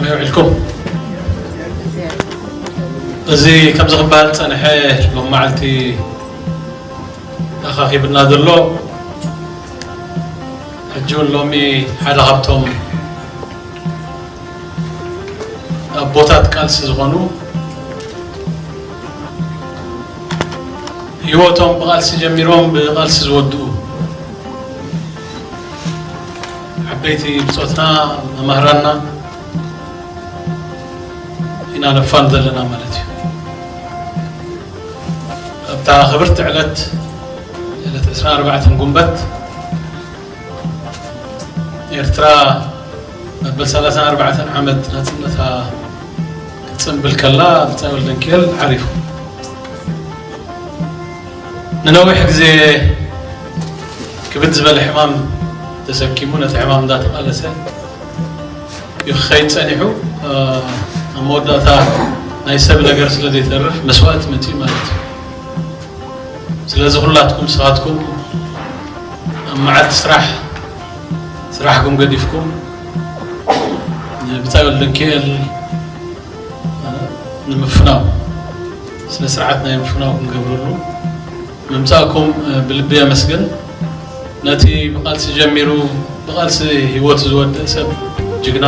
ይውዕልኩም። እዚ ከምዚ ክበሃል ዝጸንሐ ሎም መዓልቲ ኣኻኺብና ዘሎ፣ ሕጂ እውን ሎሚ ሓደ ካብቶም ኣቦታት ቃልሲ ዝኾኑ፣ ህይወቶም ብቃልሲ ጀሚሮም ብቃልሲ ዝወድኡ ዓበይቲ ብጾትና፣ መማህራንና ኢና ነፋን ዘለና ማለት እዩ። ኣብታ ክብርቲ ዕለት፣ ዕለት ዕስራን ኣርባዕተን ጉንበት፣ ኤርትራ መበል ሰላሳን ኣርባዕተን ዓመት ናጽነታ ክትጽንብል ከላ፣ ብጻይ ወልደንኪኤል ዓሪፉ። ንነዊሕ ግዜ ክብድ ዝበለ ሕማም ተሰኪሙ፣ ነቲ ሕማም እንዳተቓለሰ እዩ ክኸይድ ጸኒሑ። ኣብ መወዳእታ ናይ ሰብ ነገር ስለ ዘይተርፍ መስዋእቲ መጺኡ ማለት እዩ። ስለዚ ኩላትኩም ንስኻትኩም ኣብ መዓልቲ ስራሕ፣ ስራሕኩም ገዲፍኩም ንብጻይ ወልደንኪኤል ንምፍናው፣ ስነ ስርዓት ናይ ምፍናው ክንገብረሉ ምምጻእኩም ብልቢ የመስግን። ነቲ ብቃልሲ ጀሚሩ ብቃልሲ ህይወቱ ዝወድእ ሰብ፣ ጅግና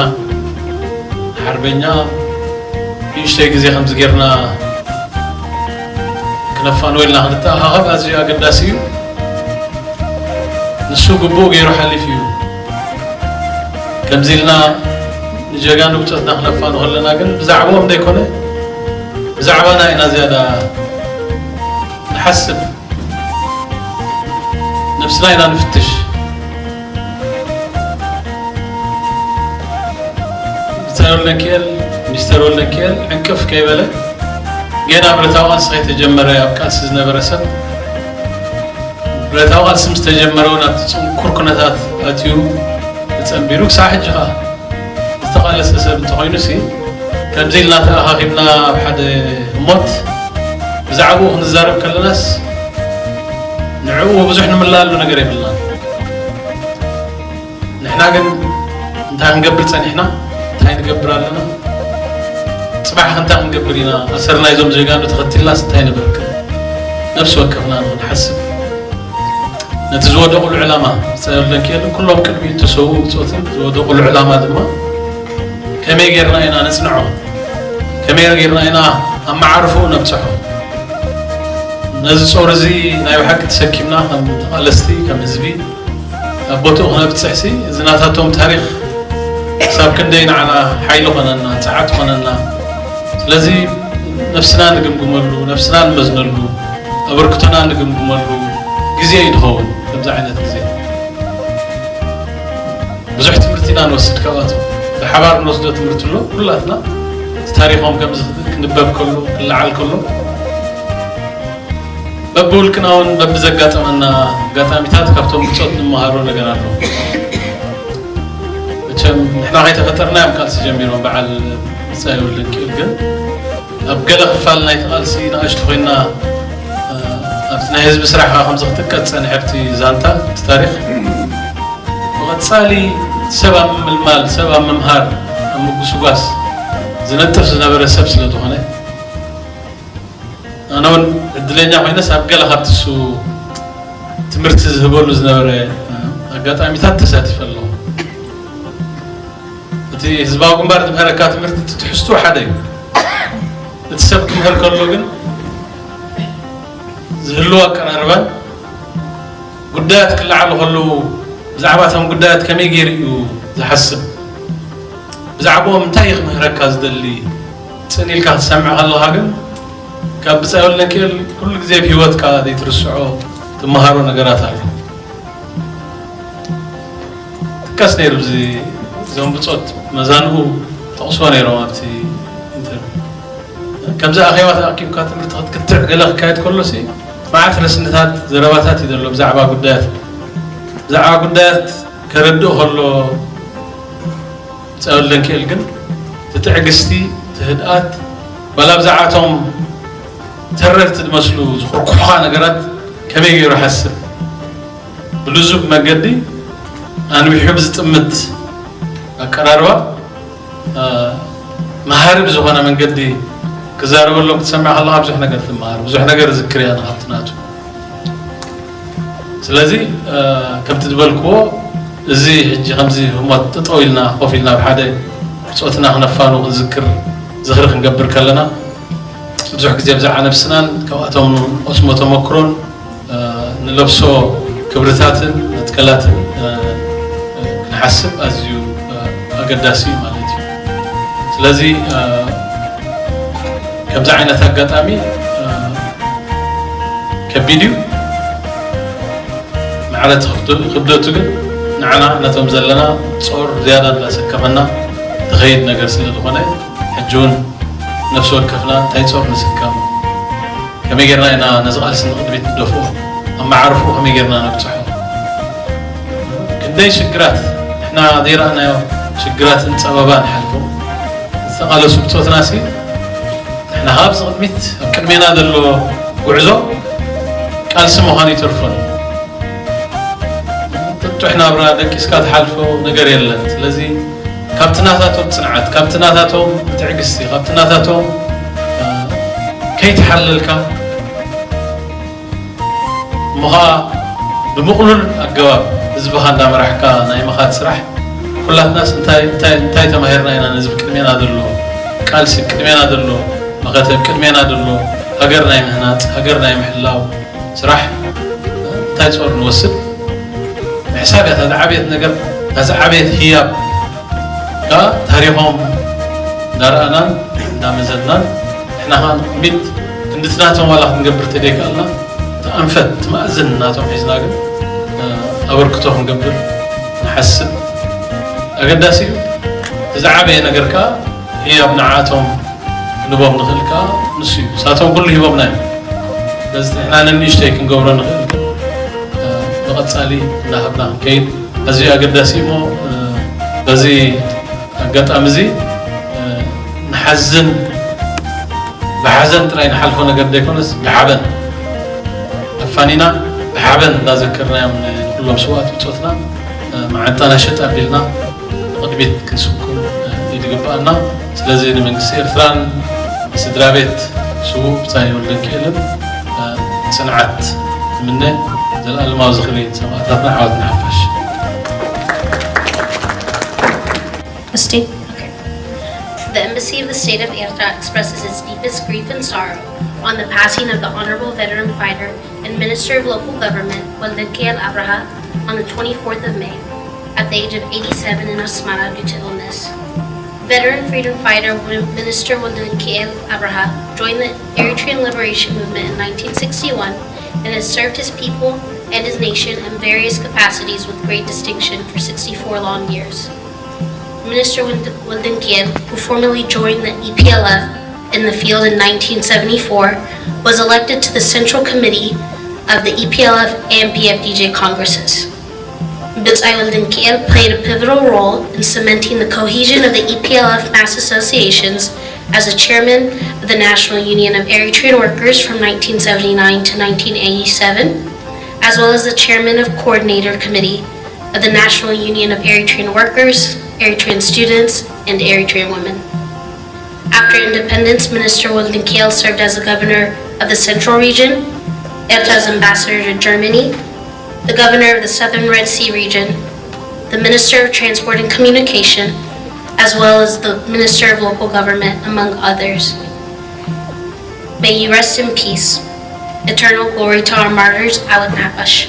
ሓርበኛ፣ ንእሽተይ ግዜ ከምዚ ጌርና ክነፋንዎ ኢልና ክንተኣኻኸብ ኣዝዩ ኣገዳሲ እዩ። ንሱ ግቡእ ገይሩ ሓሊፉ እዩ። ከምዚ ኢልና ንጀጋኑ ብጾትና ክነፋኑ ከለና ግን ብዛዕባኦም ዘይኮነ ብዛዕባና ኢና ዝያዳ ንሓስብ፣ ነብስና ኢና ንፍትሽ። ብጻይ ወልደንኪኤል፣ ሚስተር ወልደንኪኤል ዕንቅፍ ከይበለ፣ ጌና ብረታዊ ቃልሲ ከይተጀመረ ኣብ ቃልሲ ዝነበረ ሰብ፣ ብረታዊ ቃልሲ ምስ ተጀመረ እውን ኣብቲ ጽንኩር ኩነታት ኣትዩ ተጸንቢሩ፣ ክሳዕ ሕጂ ከኣ ዝተቓለሰ ሰብ እንተኾይኑሲ፣ ከምዚ ኢልና ተኣኻኺብና ኣብ ሓደ ህሞት ብዛዕባኡ ክንዛረብ ከለናስ፣ ንዕኡ ብዙሕ ንምለኣሉ ነገር የብልናን። ንሕና ግን እንታይ ክንገብር ጸኒሕና? እንታይ ንገብር ኣለና? ጽባሕ እንታይ ክንገብር ኢና? ኣሰርና እዞም ጀጋኑ ተኸቲልናስ እንታይ ንብርክ? ነፍሲ ወከፍና ንኽንሓስብ። ነቲ ዝወደቑሉ ዕላማ፣ ብጻይ ወልደንኪኤልን ኩሎም ቅድሚኡ እተሰውኡ ብጾትን ዝወደቑሉ ዕላማ ድማ፣ ከመይ ጌርና ኢና ነጽንዖ? ከመይ ጌርና ኢና ኣብ መዓርፎ ነብጽሖ? ነዚ ጾር እዚ ናይ ብሓቂ ተሰኪምና፣ ከም ተቓለስቲ፣ ከም ህዝቢ፣ ኣብ ቦትኡ ክነብጽሕሲ፣ እዚ ናታቶም ታሪኽ ክሳብ ክንደይ ንዓና ሓይሊ ኾነና፣ ጽዓት ኾነና። ስለዚ ነብስና ንግምግመሉ፣ ነብስና ንመዝነሉ፣ ኣበርክቶና ንግምግመሉ ግዜ እዩ ዝኸውን። ከምዚ ዓይነት ግዜ ብዙሕ ትምህርቲ ኢና ንወስድ ካብኣቶም። ብሓባር ንወስዶ ትምህርቲ ኣሎ። ኩላትና እቲ ታሪኾም ከምዚ ክንበብ ከሎ፣ ክለዓል ከሎ፣ በብውልቅና እውን በብዘጋጠመና ኣጋጣሚታት ካብቶም ብጾት ንመሃሮ ነገር ኣሎ። መቸም ንሕና ከይተፈጠርና እዮም ቃልሲ ጀሚሮም። በዓል ብጻይ ወልደንኪኤል ግን ኣብ ገለ ክፋል ናይቲ ቃልሲ ንኣሽቱ ኮይና፣ እ፣ ኣብቲ ናይ ህዝቢ ስራሕ ከኣ ከምዚ ክትጥቀጽ ጸንሐ ኣብቲ ዛንታ፣ እቲ ታሪኽ፣ ብቐጻሊ ሰብ ኣብ ምምልማል፣ ሰብ ኣብ ምምሃር፣ ኣብ ምጉስጓስ ዝነጥፍ ዝነበረ ሰብ ስለ ዝኾነ፣ ኣነ እውን ዕድለኛ ኮይነስ ኣብ ገለ ካብቲ እሱ ትምህርቲ ዝህበሉ ዝነበረ ኣጋጣሚታት ተሳቲፈ ኣለኹ። እቲ ህዝባዊ ግንባር ዝምህረካ ትምህርቲ፣ እቲ ትሕዝትኡ ሓደ እዩ። እቲ ሰብ ክምህር ከሎ ግን ዝህልዎ ኣቀራርባን ጉዳያት ክለዓሉ ከለዉ ብዛዕባ እቶም ጉዳያት ከመይ ገይሩ እዩ ዝሓስብ፣ ብዛዕባኦም እንታይ እዩ ክምህረካ ዝደሊ፣ ጽን ኢልካ ክትሰምዕ ከለኻ ግን ካብ ብጻይ ወልደንኪኤል ኩሉ ግዜ ኣብ ህይወትካ ዘይትርስዖ ትመሃሮ ነገራት ኣሎ። ትቀስ ነይሩ፣ እዚ እዞም ብጾት መዛንኡ ጠቕስዎ ነይሮም ኣብቲ ኢንተርቪው። ከምዚ ኣኼባ ተኣኪብካ ትምህርቲ ክትክትዕ ገለ ክካየድ ከሎሲ፣ መዓት ረስንታት፣ ዘረባታት እዩ ዘሎ ብዛዕባ ጉዳያት፣ ብዛዕባ ጉዳያት ከረድእ ከሎ፣ ብጻይ ወልደንኪኤል ግን፣ እቲ ትዕግስቲ፣ እቲ ህድኣት፣ ዋላ ብዛዕባቶም ተረርቲ ዝመስሉ ዝኹርኩሑኻ ነገራት ከመይ ገይሩ ሓስብ፣ ብልዙብ መገዲ ኣንዊሑ ብዝጥምት ኣቀራርባ፣ እ፣ መሃሪ ብዝኾነ መንገዲ ክዛረበሎም ክትሰምዕ ከለኻ ብዙሕ ነገር ትመሃር፣ ብዙሕ ነገር ዝክር እያ ንሃብቲ ናቱ። ስለዚ ከምቲ ዝበልክዎ፣ እዚ ሕጂ ከምዚ ህሞት ጠጠው ኢልና ኮፍ ኢልና ብሓደ ብፆትና ክነፋኑ ክንዝክር ዝኽሪ ክንገብር ከለና፣ ብዙሕ ግዜ ብዛዕባ ነብስናን ካብኣቶም ንቐስሞ ተመክሮን ንለብሶ ክብርታትን መትከላትን ክንሓስብ ኣዝዩ ኣገዳሲ እዩ ማለት እዩ። ስለዚ ከምዚ ዓይነት ኣጋጣሚ ከቢድ እዩ። ማዕረ እቲ ክብደቱ ግን ንዓና ነቶም ዘለና ጾር ዝያዳ እንዳሰከመና ዝኸይድ ነገር ስለ ዝኾነ፣ ሕጂ እውን ነፍሲ ወከፍና እንታይ ጾር ንስከም፣ ከመይ ጌርና ኢና ነዚ ቃልሲ ንቕድሚት ንደፍኦ፣ ኣብ መዓርፎ ከመይ ጌርና ነብጽሖ። ክንደይ ሽግራት ንሕና ዘይረኣናዮ ሽግራትን ጸበባን ሓልፎም ዝተቓለሱ ብጾትናሲ፣ ንሕና ካብ ቅድሚት ኣብ ቅድሜና ዘሎ ጉዕዞ ቃልሲ ምዃኑ ይተርፎን። ጥጡሕ ናብራ ደቂስካ ትሓልፎ ነገር የለን። ስለዚ ካብቲ ናታቶም ጽንዓት፣ ካብቲ ናታቶም ትዕግስቲ፣ ካብቲ ናታቶም ከይተሓለልካ እሞ ኸዓ ብምቕሉል ኣገባብ ህዝብኻ እንዳመራሕካ ናይ ምኻድ ስራሕ፣ ኩላትናስ እንታይ እንታይ እንታይ ተማሂርና ኢና ነዚ ብቅድሜና ዘሎ ቃልሲ፣ ቅድሜና ዘሎ መኸተ፣ ቅድሜና ዘሎ ሃገር ናይ ምህናጽ፣ ሃገር ናይ ምሕላው ስራሕ እንታይ ጾር ንወስድ? ምሕሳብ እያ እታ ዝዓበየት ነገር፣ እታ ዝዓበየት ህያብ። ከኣ ታሪኾም እንዳረኣናን እንዳመዘንናን፣ ንሕና ኸኣ ንቕድሚት ክንድቲ ናቶም ዋላ ክንገብር ተደይከኣልና፣ እቲ ኣንፈት፣ እቲ ማእዝን ናቶም ሒዝና ግን ኣበርክቶ ክንገብር ንሓስብ ኣገዳሲ እዩ። እቲ ዝዓበየ ነገር ከኣ ህያብ ንዓቶም ክንቦም ንኽእል ከኣ ንሱ እዩ። ንሳቶም ኩሉ ሂቦምና እዮም። ስለዚ ንሕና ነንእሽተይ ክንገብሮ ንኽእል ግን፣ እ፣ ብቐጻሊ እናሃብና ክንከይድ ኣዝዩ ኣገዳሲ እዩ እሞ፣ እ፣ በዚ ኣጋጣሚ እዚ፣ እ፣ ንሓዝን፣ ብሓዘን ጥራይ ንሓልፎ ነገር ዘይኮነስ ብሓበን ኣፋኒና ብሓበን እንዳዘከርናዮም ንኩሎም ስውኣት ብጾትና፣ እ፣ መዓንጣና ሸጥ ኣቢልና ንቕድሚት ክንስኩም እዩ ዝግብኣና። ስለዚ ንመንግስቲ ኤርትራን ንስድራ ቤት ስዉእ ብጻይ ወልደንኪኤልን ጽንዓት እምነ። ዘለኣለማዊ ዝኽሪ ንሰማእታትና፣ ዓወት ንሓፋሽ። The state. Okay. The Embassy of the State of Ertra expresses its deepest grief and sorrow on the passing of the honorable veteran fighter and Minister of Local Government, Waldekiel Abraha, on the twenty-fourth of May, at the age of eighty-seven in Asmara due to illness. Veteran freedom fighter Minister Waldekiel Abraha joined the Eritrean liberation movement in nineteen sixty-one and has served his people and his nation in various capacities with great distinction for sixty-four long years. Minister Wilden Kiel, who formally joined the E P L F in the field in nineteen seventy-four, was elected to the Central Committee of the E P L F and P F D J Congresses. Bitzai Wilden Kiel played a pivotal role in cementing the cohesion of the E P L F mass associations as the chairman of the National Union of Eritrean Workers from nineteen seventy-nine to nineteen eighty-seven, as well as the chairman of Coordinator Committee of the National Union of Eritrean Workers, Eritrean Students, and Eritrean Women. After independence, Minister Wilden Kiel served as the governor of the Central Region, Erta's ambassador to Germany, the governor of the Southern Red Sea Region, the Minister of Transport and Communication, as well as the Minister of Local Government, among others. May you rest in peace. Eternal glory to our martyrs. Awad Napash.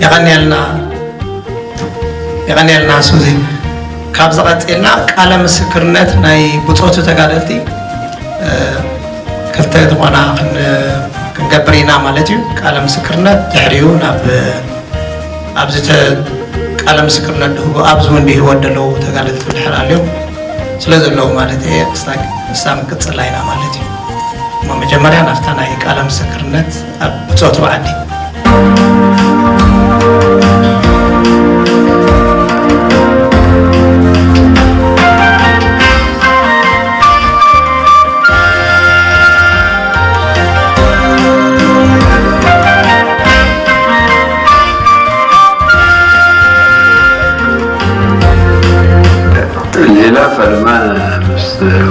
የቐንየልና የቐንየልና ሱዚ። ካብዚ ቀፂልና ቃለ ምስክርነት ናይ ብፆቱ ተጋደልቲ ክልተ ዝኾና ክንገብር ኢና ማለት እዩ። ቃለ ምስክርነት ድሕሪኡ ናብ ኣብዚ ቃለ ምስክርነት ድህቡ ኣብዚ እውን ብህይወት ዘለዉ ተጋደልቲ ድሕር ኣለዉ ስለ ዘለዉ ማለት እየ ክሳብ ክሳብ ክንቅፅላ ኢና ማለት እዩ። እሞ መጀመርያ ናብታ ናይ ቃለ ምስክርነት ኣብ ብፆቱ ዓዲ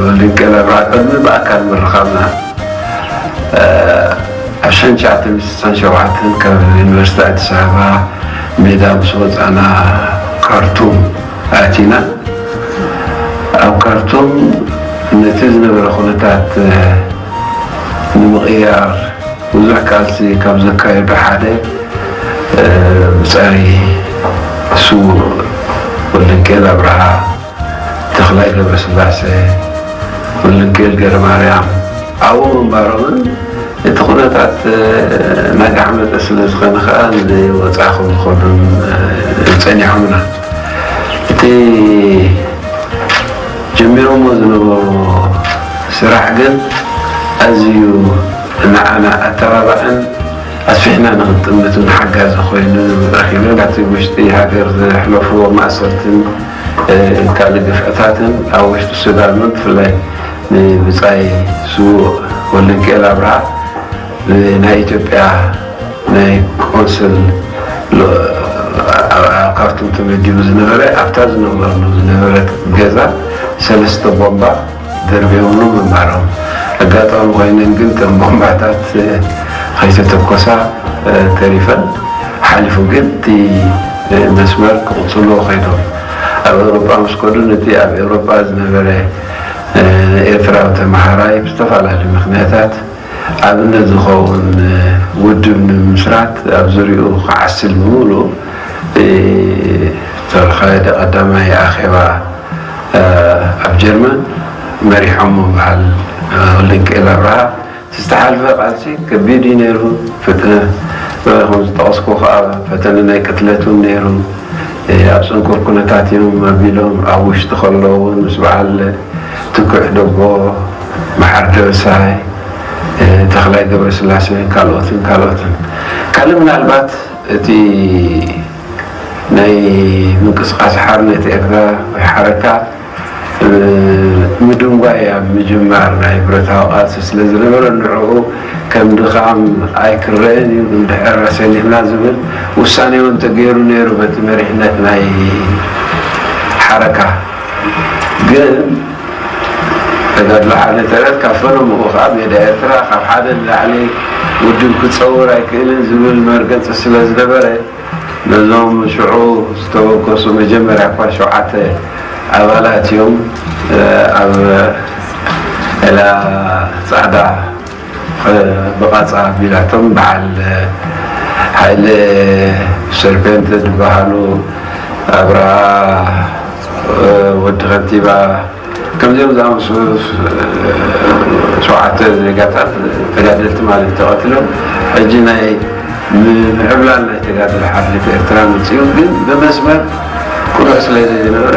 ወልደንቄል ኣብርሃ ቅድሚ ብኣካል ምርኻብና፣ ኣብ ሽሕን ትሽዓተ ሚእትን ስሳን ሸውዓተን ካብ ዩኒቨርሲቲ ኣዲስ ኣበባ ሜዳ ምስ ወፃና፣ ካርቱም ኣቲና። ኣብ ካርቱም ነቲ ዝነበረ ኩነታት ንምቕያር ብዙሕ ቃልሲ ካብ ዘካየዱ ሓደ ብጻይ ስዉእ ወልደንቄል ኣብርሃ፣ ተኽላይ ገብረስላሴ፣ ወልደንቄል ገረማርያም ኣብኡ ምንባሮምን እቲ ኩነታት እናጋሕመጠ ስለ ዝኾነ ከኣ ንወጻኢ ከም ዝኾኑን ጸኒሖምና። እቲ ጀሚሮሞ ዝነበሩ ስራሕ ግን ኣዝዩ ንዓና ኣተባባዕን ኣስፊሕና ንኽንጥምትን ሓጋዚ ኮይኑ ረኺበ። ናብቲ ውሽጢ ሃገር ዘሕለፍዎ ማእሰርትን ካልእ ግፍዕታትን ኣብ ውሽጢ ሱዳን እውን ብፍላይ ንብጻይ ስዉእ ወልደንቄል ኣብርሃ ናይ ኢትዮጵያ ናይ ቆንስል ኣብ ካርቱም ተመዲቡ ዝነበረ ኣብታ ዝነበርሉ ዝነበረት ገዛ ሰለስተ ቦምባ ደርብዮምሉ ምንባሮም። ኣጋጣሚ ኮይነን ግን እተን ቦምባታት ከይተተኮሳ ተሪፈን። ሓሊፉ ግን እቲ መስመር ክቕጽልዎ ኮይኖም ኣብ ኤውሮጳ ምስ ከዱ ነቲ ኣብ ኤውሮጳ ዝነበረ ኤርትራዊ ተመሃራይ ብዝተፈላለዩ ምኽንያታት ኣብነት ዝኸውን ውድብ ንምምስራት ኣብ ዙሪኡ ክዓስል ብምሉእ ዝተኻየደ ቀዳማይ ኣኼባ ኣብ ጀርመን መሪሖም ምባል ወልደንቄል ኣብርሃ ዝተሓልፈ ቃልሲ ከቢድ እዩ ነይሩ። ከም ዝጠቐስኩ ከዓ ፈተነ ናይ ቅትለት እውን ነይሩ። ኣብ ፅንኩር ኩነታት እዮም ኣቢሎም ኣብ ውሽጢ ከለዉ እውን ምስ በዓል ትኩዕ ደቦ፣ መሓር ደበሳይ፣ ተኽላይ ገብረስላሴን ካልኦትን ካልኦትን። ካልእ ምናልባት እቲ ናይ ምንቅስቃስ ሓርነት ኤርትራ ወይ ሓረካ ምድንጓይ ኣብ ምጅማር ናይ ብረታዊ ቃልሲ ስለ ዝነበረ ንዕኡ ከም ድኻም ኣይክረእን እዩ፣ እንድሕር ኣሰኒፍና ዝብል ውሳኔ እውን ተገይሩ ነይሩ በቲ መሪሕነት ናይ ሓረካ። ግን ተጋድሎ ሓርነት ኤርትራ ካብ ፈለምኡ ከዓ ሜዳ ኤርትራ ካብ ሓደ ንላዕሊ ውድብ ክፀውር ኣይክእልን ዝብል መርገፂ ስለ ዝነበረ ነዞም ሽዑ ዝተበገሱ መጀመርያ እኳ ሸውዓተ ኣባላት እዮም ኣብ ዒላ ፃዕዳ ብቓጻ ኣቢላቶም በዓል ሃይለ ሰርፔንት ዝበሃሉ ኣብርሃ ወዲ ከንቲባ ከምዚኦም ዝኣመሰሉ ሸውዓተ ዜጋታት ተጋደልቲ ማለት ተቐትሎም ሕጂ ናይ ምዕብላል ናይ ተጋድሎ ሓርነት ኤርትራ መፅኡ ግን ብመስመር ቅኑዕ ስለ ዘይነበረ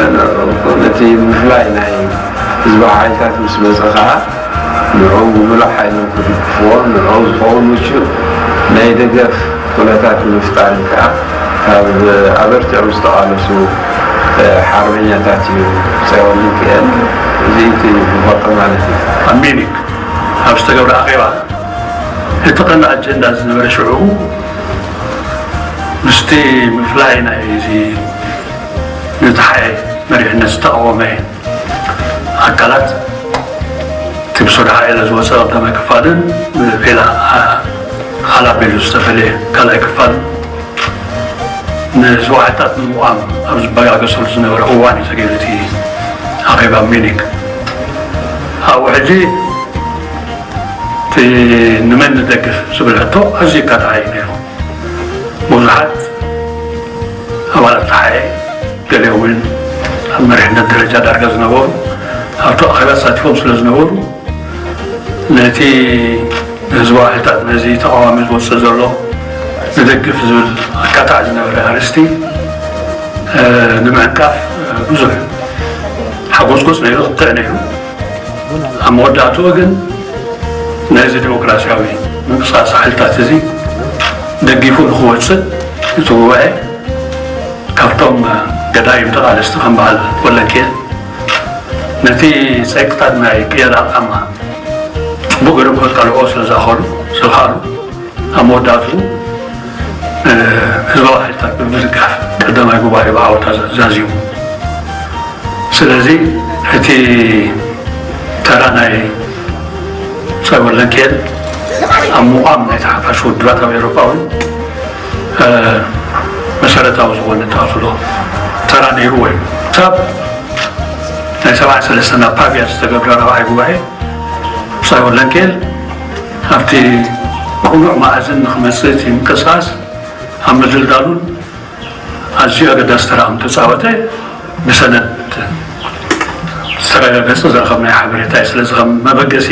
ነቲ ምፍላይ ናይ ህዝባዊ ሓይልታት ምስ መፀ ከዓ ንዕኡ ብምሉእ ሓይሎም ክድግፍዎ ንዕኡ ዝኸውን ምቹእ ናይ ደገፍ ኩነታት ንምፍጣር ከዓ ካብ ኣበርቲዖም ዝተቓለሱ ሓርበኛታት እዩ። ሳይወርልድ ክእል እዚኢቲ ዝበልጦ ማለት እዩ። ኣብ ሚኒክ ኣብ ዝተገብረ ኣኼባ እቲ ቀንዲ ኣጀንዳ ዝነበረ ሽዑ ምስቲ ምፍላይ ናይዚ ንተሓኤ መሪሕነት ዝተቃወመ ኣካላት እቲ ብሶዳ ሓኤለ ዝወፀ ቀዳማይ ክፋልን ብቤላ ሓላቤሉ ዝተፈለየ ካልኣይ ክፋል ንህዝባዊ ሓይልታት ንምቋም ኣብ ዝበጋገሰሉ ዝነበረ እዋን እዩ ተገይሩ እቲ ኣኼባ ሚኒክ። ኣብኡ ሕጂ እቲ ንመን ንደግፍ ዝብል ሕቶ ኣዝዩ ኣካታዒ እዩ ነይሩ። ብዙሓት ኣባላት ተሓኤ ገሊኦም እውን ኣብ መሪሕነት ደረጃ ዳርጋ ዝነበሩ ኣብቲ ኣኼባ ተሳቲፎም ስለ ዝነበሩ ነቲ ንህዝባዊ ሓይልታት ነዚ ተቃዋሚ ዝወፅእ ዘሎ ንደግፍ ዝብል ኣካታዕ ዝነበረ ኣርእስቲ ንምዕንቃፍ ብዙሕ ሓጎስጎስ ነይሩ፣ ክትዕ ነይሩ። ኣብ መወዳእትኡ ግን ነዚ ዲሞክራሲያዊ ምንቅስቃስ ሓይልታት እዚ ደጊፉ ንክወፅእ እቲ ጉባኤ ካብቶም ገዳይም ተቓለስቲ ከም በዓል ወለንኬ ነቲ ጸቅታት ናይ ቅየራ ኣቃማ ጽቡቅ ገይሮም ከቃልዕዎ ስለ ዝኣኸሉ ስለዝኸኣሉ ኣብ መወዳእትኡ ህዝባዊ ሓይልታት ብምድጋፍ ቀዳማይ ጉባኤ ብዓወታ ዛዚሙ። ስለዚ እቲ ተራ ናይ ብጻይ ወልደንኪኤል ኣብ ምቋም ናይ ተሓፋሽ ውድባት ኣብ ኤውሮጳ እውን መሰረታዊ ዝኾነ ተኸትሎ ተራ ነይርዎ እዩ። ክሳብ ናይ ሰብዓ ሰለስተ ኣብ ፓቪያ ዝተገብረ ራብዓይ ጉባኤ ብጻይ ወልደንኪኤል ኣብቲ ቅኑዕ መኣዝን ንክመጽእ እቲ ምንቅስቃስ ኣብ ምድልዳሉን ኣዝዩ ኣገዳሲ ተራ ከም ተጻወተ ብሰነድ ዝተረጋገጸ ዝረኸብናዮ ሓበሬታ እዩ። ስለዚ ከም መበገሲ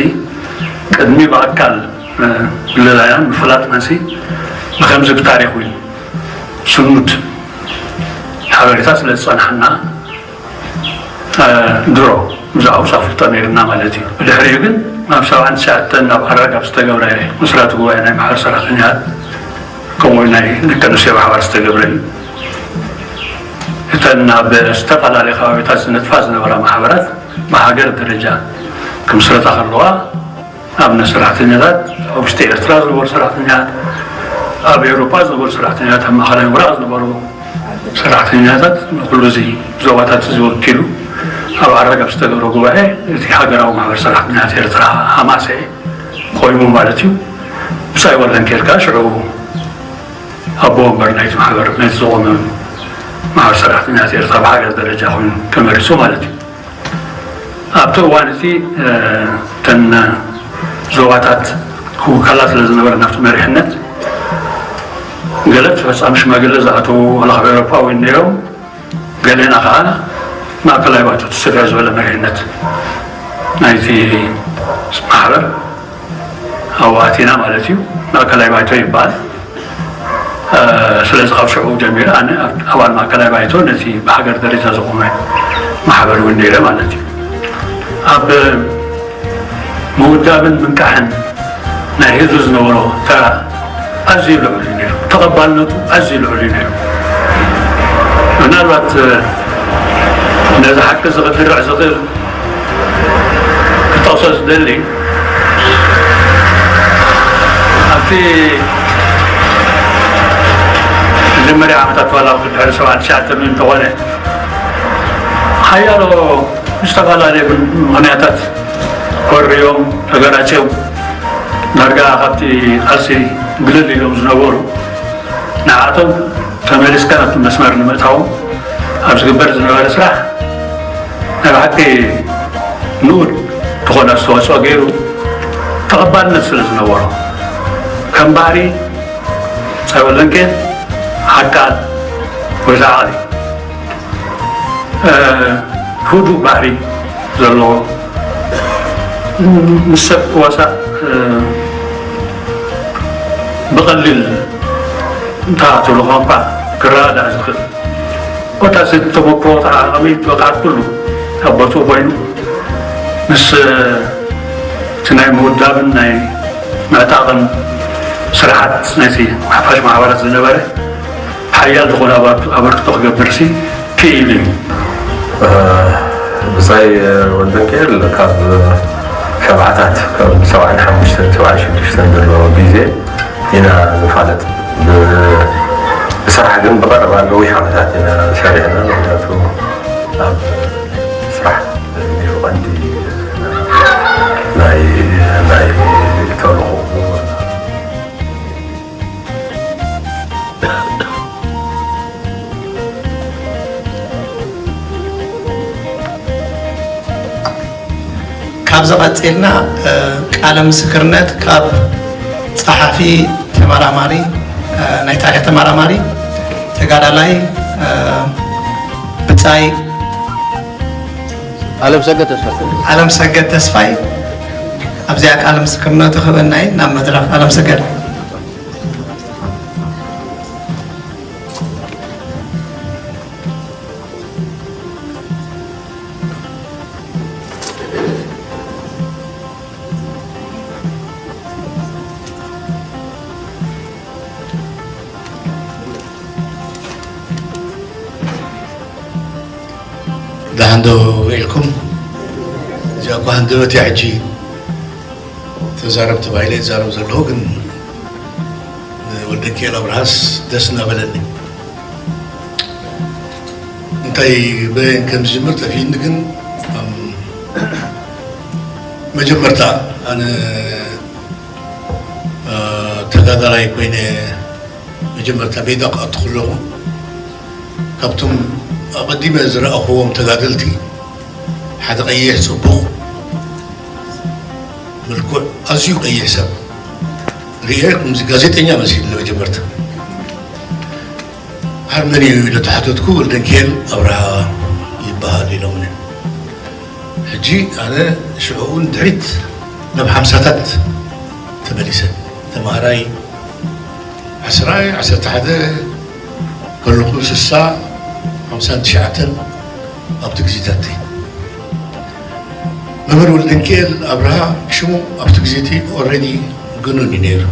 ቅድሚ ብኣካል ምልላይናን ምፍላጥናንሲ ብከምዚ ብታሪኽ እውን ስኑድ ሓበሬታ ስለ ዝጸንሓና ድሮ ብዛዕባኡ ኣፍልጦ ነይርና ማለት እዩ። ብድሕሪኡ ግን ኣብ ሰብዓን ትሽዓተን ኣብ ዓራግ ኣብ ዝተገብረ መስራቲ ጉባኤ ናይ ማሕበር ሰራሕተኛታት ከምኡ ናይ ደቂ ኣንስትዮ ማሕበር ዝተገብረ እዩ። እተን ኣብ ዝተፈላለዩ ከባቢታት ዝነጥፋ ዝነበራ ማሕበራት ብሃገር ደረጃ ክምስረታ ከለዋ ኣብ ሰራሕተኛታት ኣብ ውሽጢ ኤርትራ ዝነበሩ ሰራሕተኛታት፣ ኣብ ኤውሮጳ ዝነበሩ ሰራሕተኛታት፣ ኣብ ማእኸላይ ምብራቕ ዝነበሩ ሰራሕተኛታት ንኩሉ እዚ ዞባታት እዚ ወኪሉ ኣብ ዓራግ ኣብ ዝተገብረ ጉባኤ እቲ ሃገራዊ ማሕበር ሰራሕተኛታት ኤርትራ ሃማሰኤ ኮይኑ ማለት እዩ። ብጻይ ወልደንኪኤል ከዓ ሽዑ ኣቦ ወንበር ናይቲ ማሕበር ናይቲ ዝቆመ ማሕበር ሰራሕተኛታት ኤርትራ ብሃገር ደረጃ ኮይኑ ተመሪጹ ማለት እዩ። ኣብቲ እዋን እቲ እተን ዞባታት ክውከላ ስለ ዝነበረ ናብቲ መሪሕነት ገለ ፈጻሚ ሽማግለ ዝኣተዉ ዋላ ካብ ኤውሮጳ እውን ነይሮም፣ ገሌና ከዓ ማእከላይ ባይቶ እቲ ስፍሕ ዝበለ መሪሕነት ናይቲ ማሕበር ኣብኡ ኣቲና ማለት እዩ። ማእከላይ ባይቶ ይበሃል። ስለዚ ካብ ሽዑ ጀሚረ ኣነ ኣባል ማእከላይ ባይቶ ነቲ ብሃገር ደረጃ ዝቆመ ማሕበር እውን ነይረ ማለት እዩ። ኣብ ምውዳብን ምንቃሕን ናይ ህዝቢ ዝነበሮ ተራ ኣዝዩ ልዑል እዩ ነይሩ። ተቐባልነቱ ኣዝዩ ልዑል እዩ ነይሩ። ምናልባት ነዚ ሓቂ እዚ ክድርዕ ዝኽእል ክጠቕሶ ዝደሊ ኣብቲ መጀመርያ ዓመታት ዋላ ድሕሪ ሰብዓን ትሽዓተን እንተኾነ ሓያሎ ዝተፈላለዩ ምኽንያታት ኮርዮም ተገራጭዮም ዳርጋ ካብቲ ቃልሲ ግልል ኢሎም ዝነበሩ ንዓቶም ተመሊስካ ናብቲ መስመር ንምእታዎም ኣብ ዝግበር ዝነበረ ስራሕ ናይ ብሓቂ ንኡድ ዝኾነ ኣስተዋፅኦ ገይሩ ተቐባልነት ስለ ዝነበሮ ከም ባህሪ ጸበለንኬን ሓቃል ወዛ ዓሊ ህዱእ ባህሪ ዘለዎ ምስ ሰብ ክዋሳእ ብቐሊል እንተትብሎ ቋንቋ ክረዳዳእ ዝኽእል ኮታስ እቲ ተመክሮ ተዓቐሚ ብቕዓት ኩሉ ኣብ ቦትኡ ኮይኑ ምስ እቲ ናይ ምውዳብን ናይ ምዕጣቕን ስራሓት ናይቲ ሓፋሽ ማሕበራት ዝነበረ ሓያል ዝኾነ ኣበርክቶ ክገብርሲ ክኢሉ እዩ። ብጻይ ወልደንኪኤል ካብ ሰብዓታት ካብ ሰብዓን ሓሙሽተን ሰብዓን ሽዱሽተን ዘሎ ግዜ ኢና ንፋለጥ። ብስራሕ ግን ብቐረባ ነዊሕ ዓመታት ኢና ሰሪሕና። ምክንያቱ ኣብ ስራሕ ነይሩ ቀንዲ ናይ ናይ ተልእኾ ካብዚ ቀፂልና ቃለ ምስክርነት ካብ ፀሓፊ ተመራማሪ ናይ ታሪክ ተመራማሪ ተጋዳላይ ብፃይ ኣለም ሰገድ ተስፋ ኣለም ሰገድ ተስፋይ ኣብዚኣ ቃለ ምስክርነቱ ክህበና እዩ ናብ መድረክ ኣለም ሰገድ ደሓን ዶ ውዒልኩም? እዚኣ እኳ ሃንደበት እያ ሕጂ ተዛረብ ተባሂለ ይዛረብ ዘለኹ፣ ግን ንወልደኪኤል ኣብርሃስ ደስ እናበለኒ እንታይ በየን ከም ዝጅምር ጠፊእኒ፣ ግን እም፣ መጀመርታ ኣነ፣ እ፣ ተጋዳላይ ኮይነ መጀመርታ ሜዳ ክኣቱ ከለኹ፣ ካብቶም ኣቐዲመ ዝረኣኽዎም ተጋደልቲ ሓደ ቀይሕ ጽቡቕ ምልኩዕ ኣዝዩ ቀይሕ ሰብ ርእየ፣ ከምዚ ጋዜጠኛ መሲሉ መጀመርታ። "ሓር መን እዩ?" ኢለ ተሓተትኩ። "ወልደንኪኤል ኣብርሃ ይበሃል" ኢሎምኒ። ሕጂ ኣነ ሽዑ ድሕሪት ናብ ሓምሳታት ተመሊሰ። ተማሃራይ ዓስራይ፣ ዓሰርተ ሓደ ከለኹ፣ ስሳ፣ ሓምሳን ትሽዓተን ኣብቲ ግዜታተይ። መምህር ወልደንኪኤል ኣብርሃ ሽሙ ኣብቲ ግዜቲ ኦልሬዲ ግኑን እዩ ነይሩ።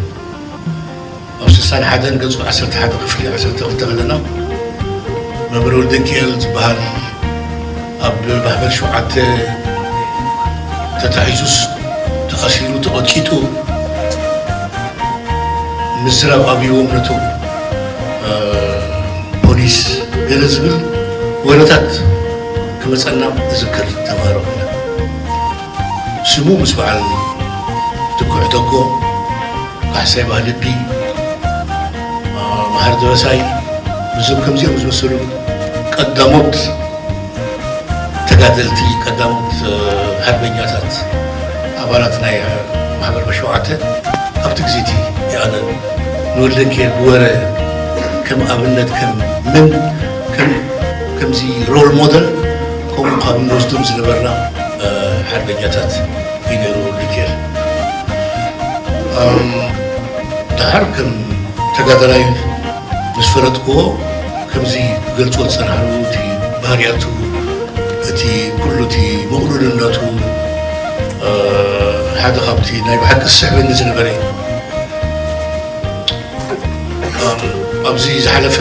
ኣብ ስሳን ሓደን ገጹ ዓሰርተ ሓደ ክፍሊ ዓሰርተ ክልተ ከለና፣ መምህር ወልደንኪኤል ዝበሃል ኣብ ማሕበር ሸውዓተ ተታሒዙስ ተኣሲሩ ተቐጥቂጡ፣ ምዝራብ ኣብይዎም ነቶም፣ እ፣ ፖሊስ ገለ ዝብል ወረታት ክመጸና እዝክር ተማሃሮ ኮይና። ስሙ ምስ በዓል ትኩዕ ተኮ፣ ካሕሳይ ባህልቢ፣ እ፣ መሃር ደበሳይ፣ ምስዞም ከምዚኦም ዝመሰሉ ቀዳሞት ተጋደልቲ፣ ቀዳሞት፣ እ፣ ሓርበኛታት፣ ኣባላት ናይ ማሕበር በሸውዓተ ኣብቲ ግዜ እቲ ይኣነ ንወልደንኪኤል ብወረ ከም ኣብነት፣ ከም ምን፣ ከም፣ ከምዚ ሮል ሞደል ከምኡ ካብ እንወስዶም ዝነበርና፣ እ፣ ሓርበኛታት እዩ ነይሩ ወልደንኪኤል። እም፣ ደሓር ከም ተጋዳላይ ምስ ፈለጥክዎ፣ ከምዚ ክገልጾ ዝጸናሕኩ እቲ ባህርያቱ፣ እቲ ኩሉ እቲ ምቕሉልነቱ፣ እ፣ ሓደ ካብቲ ናይ ብሓቂ ዝስሕበኒ ዝነበረ እዩ። እም፣ ኣብዚ ዝሓለፈ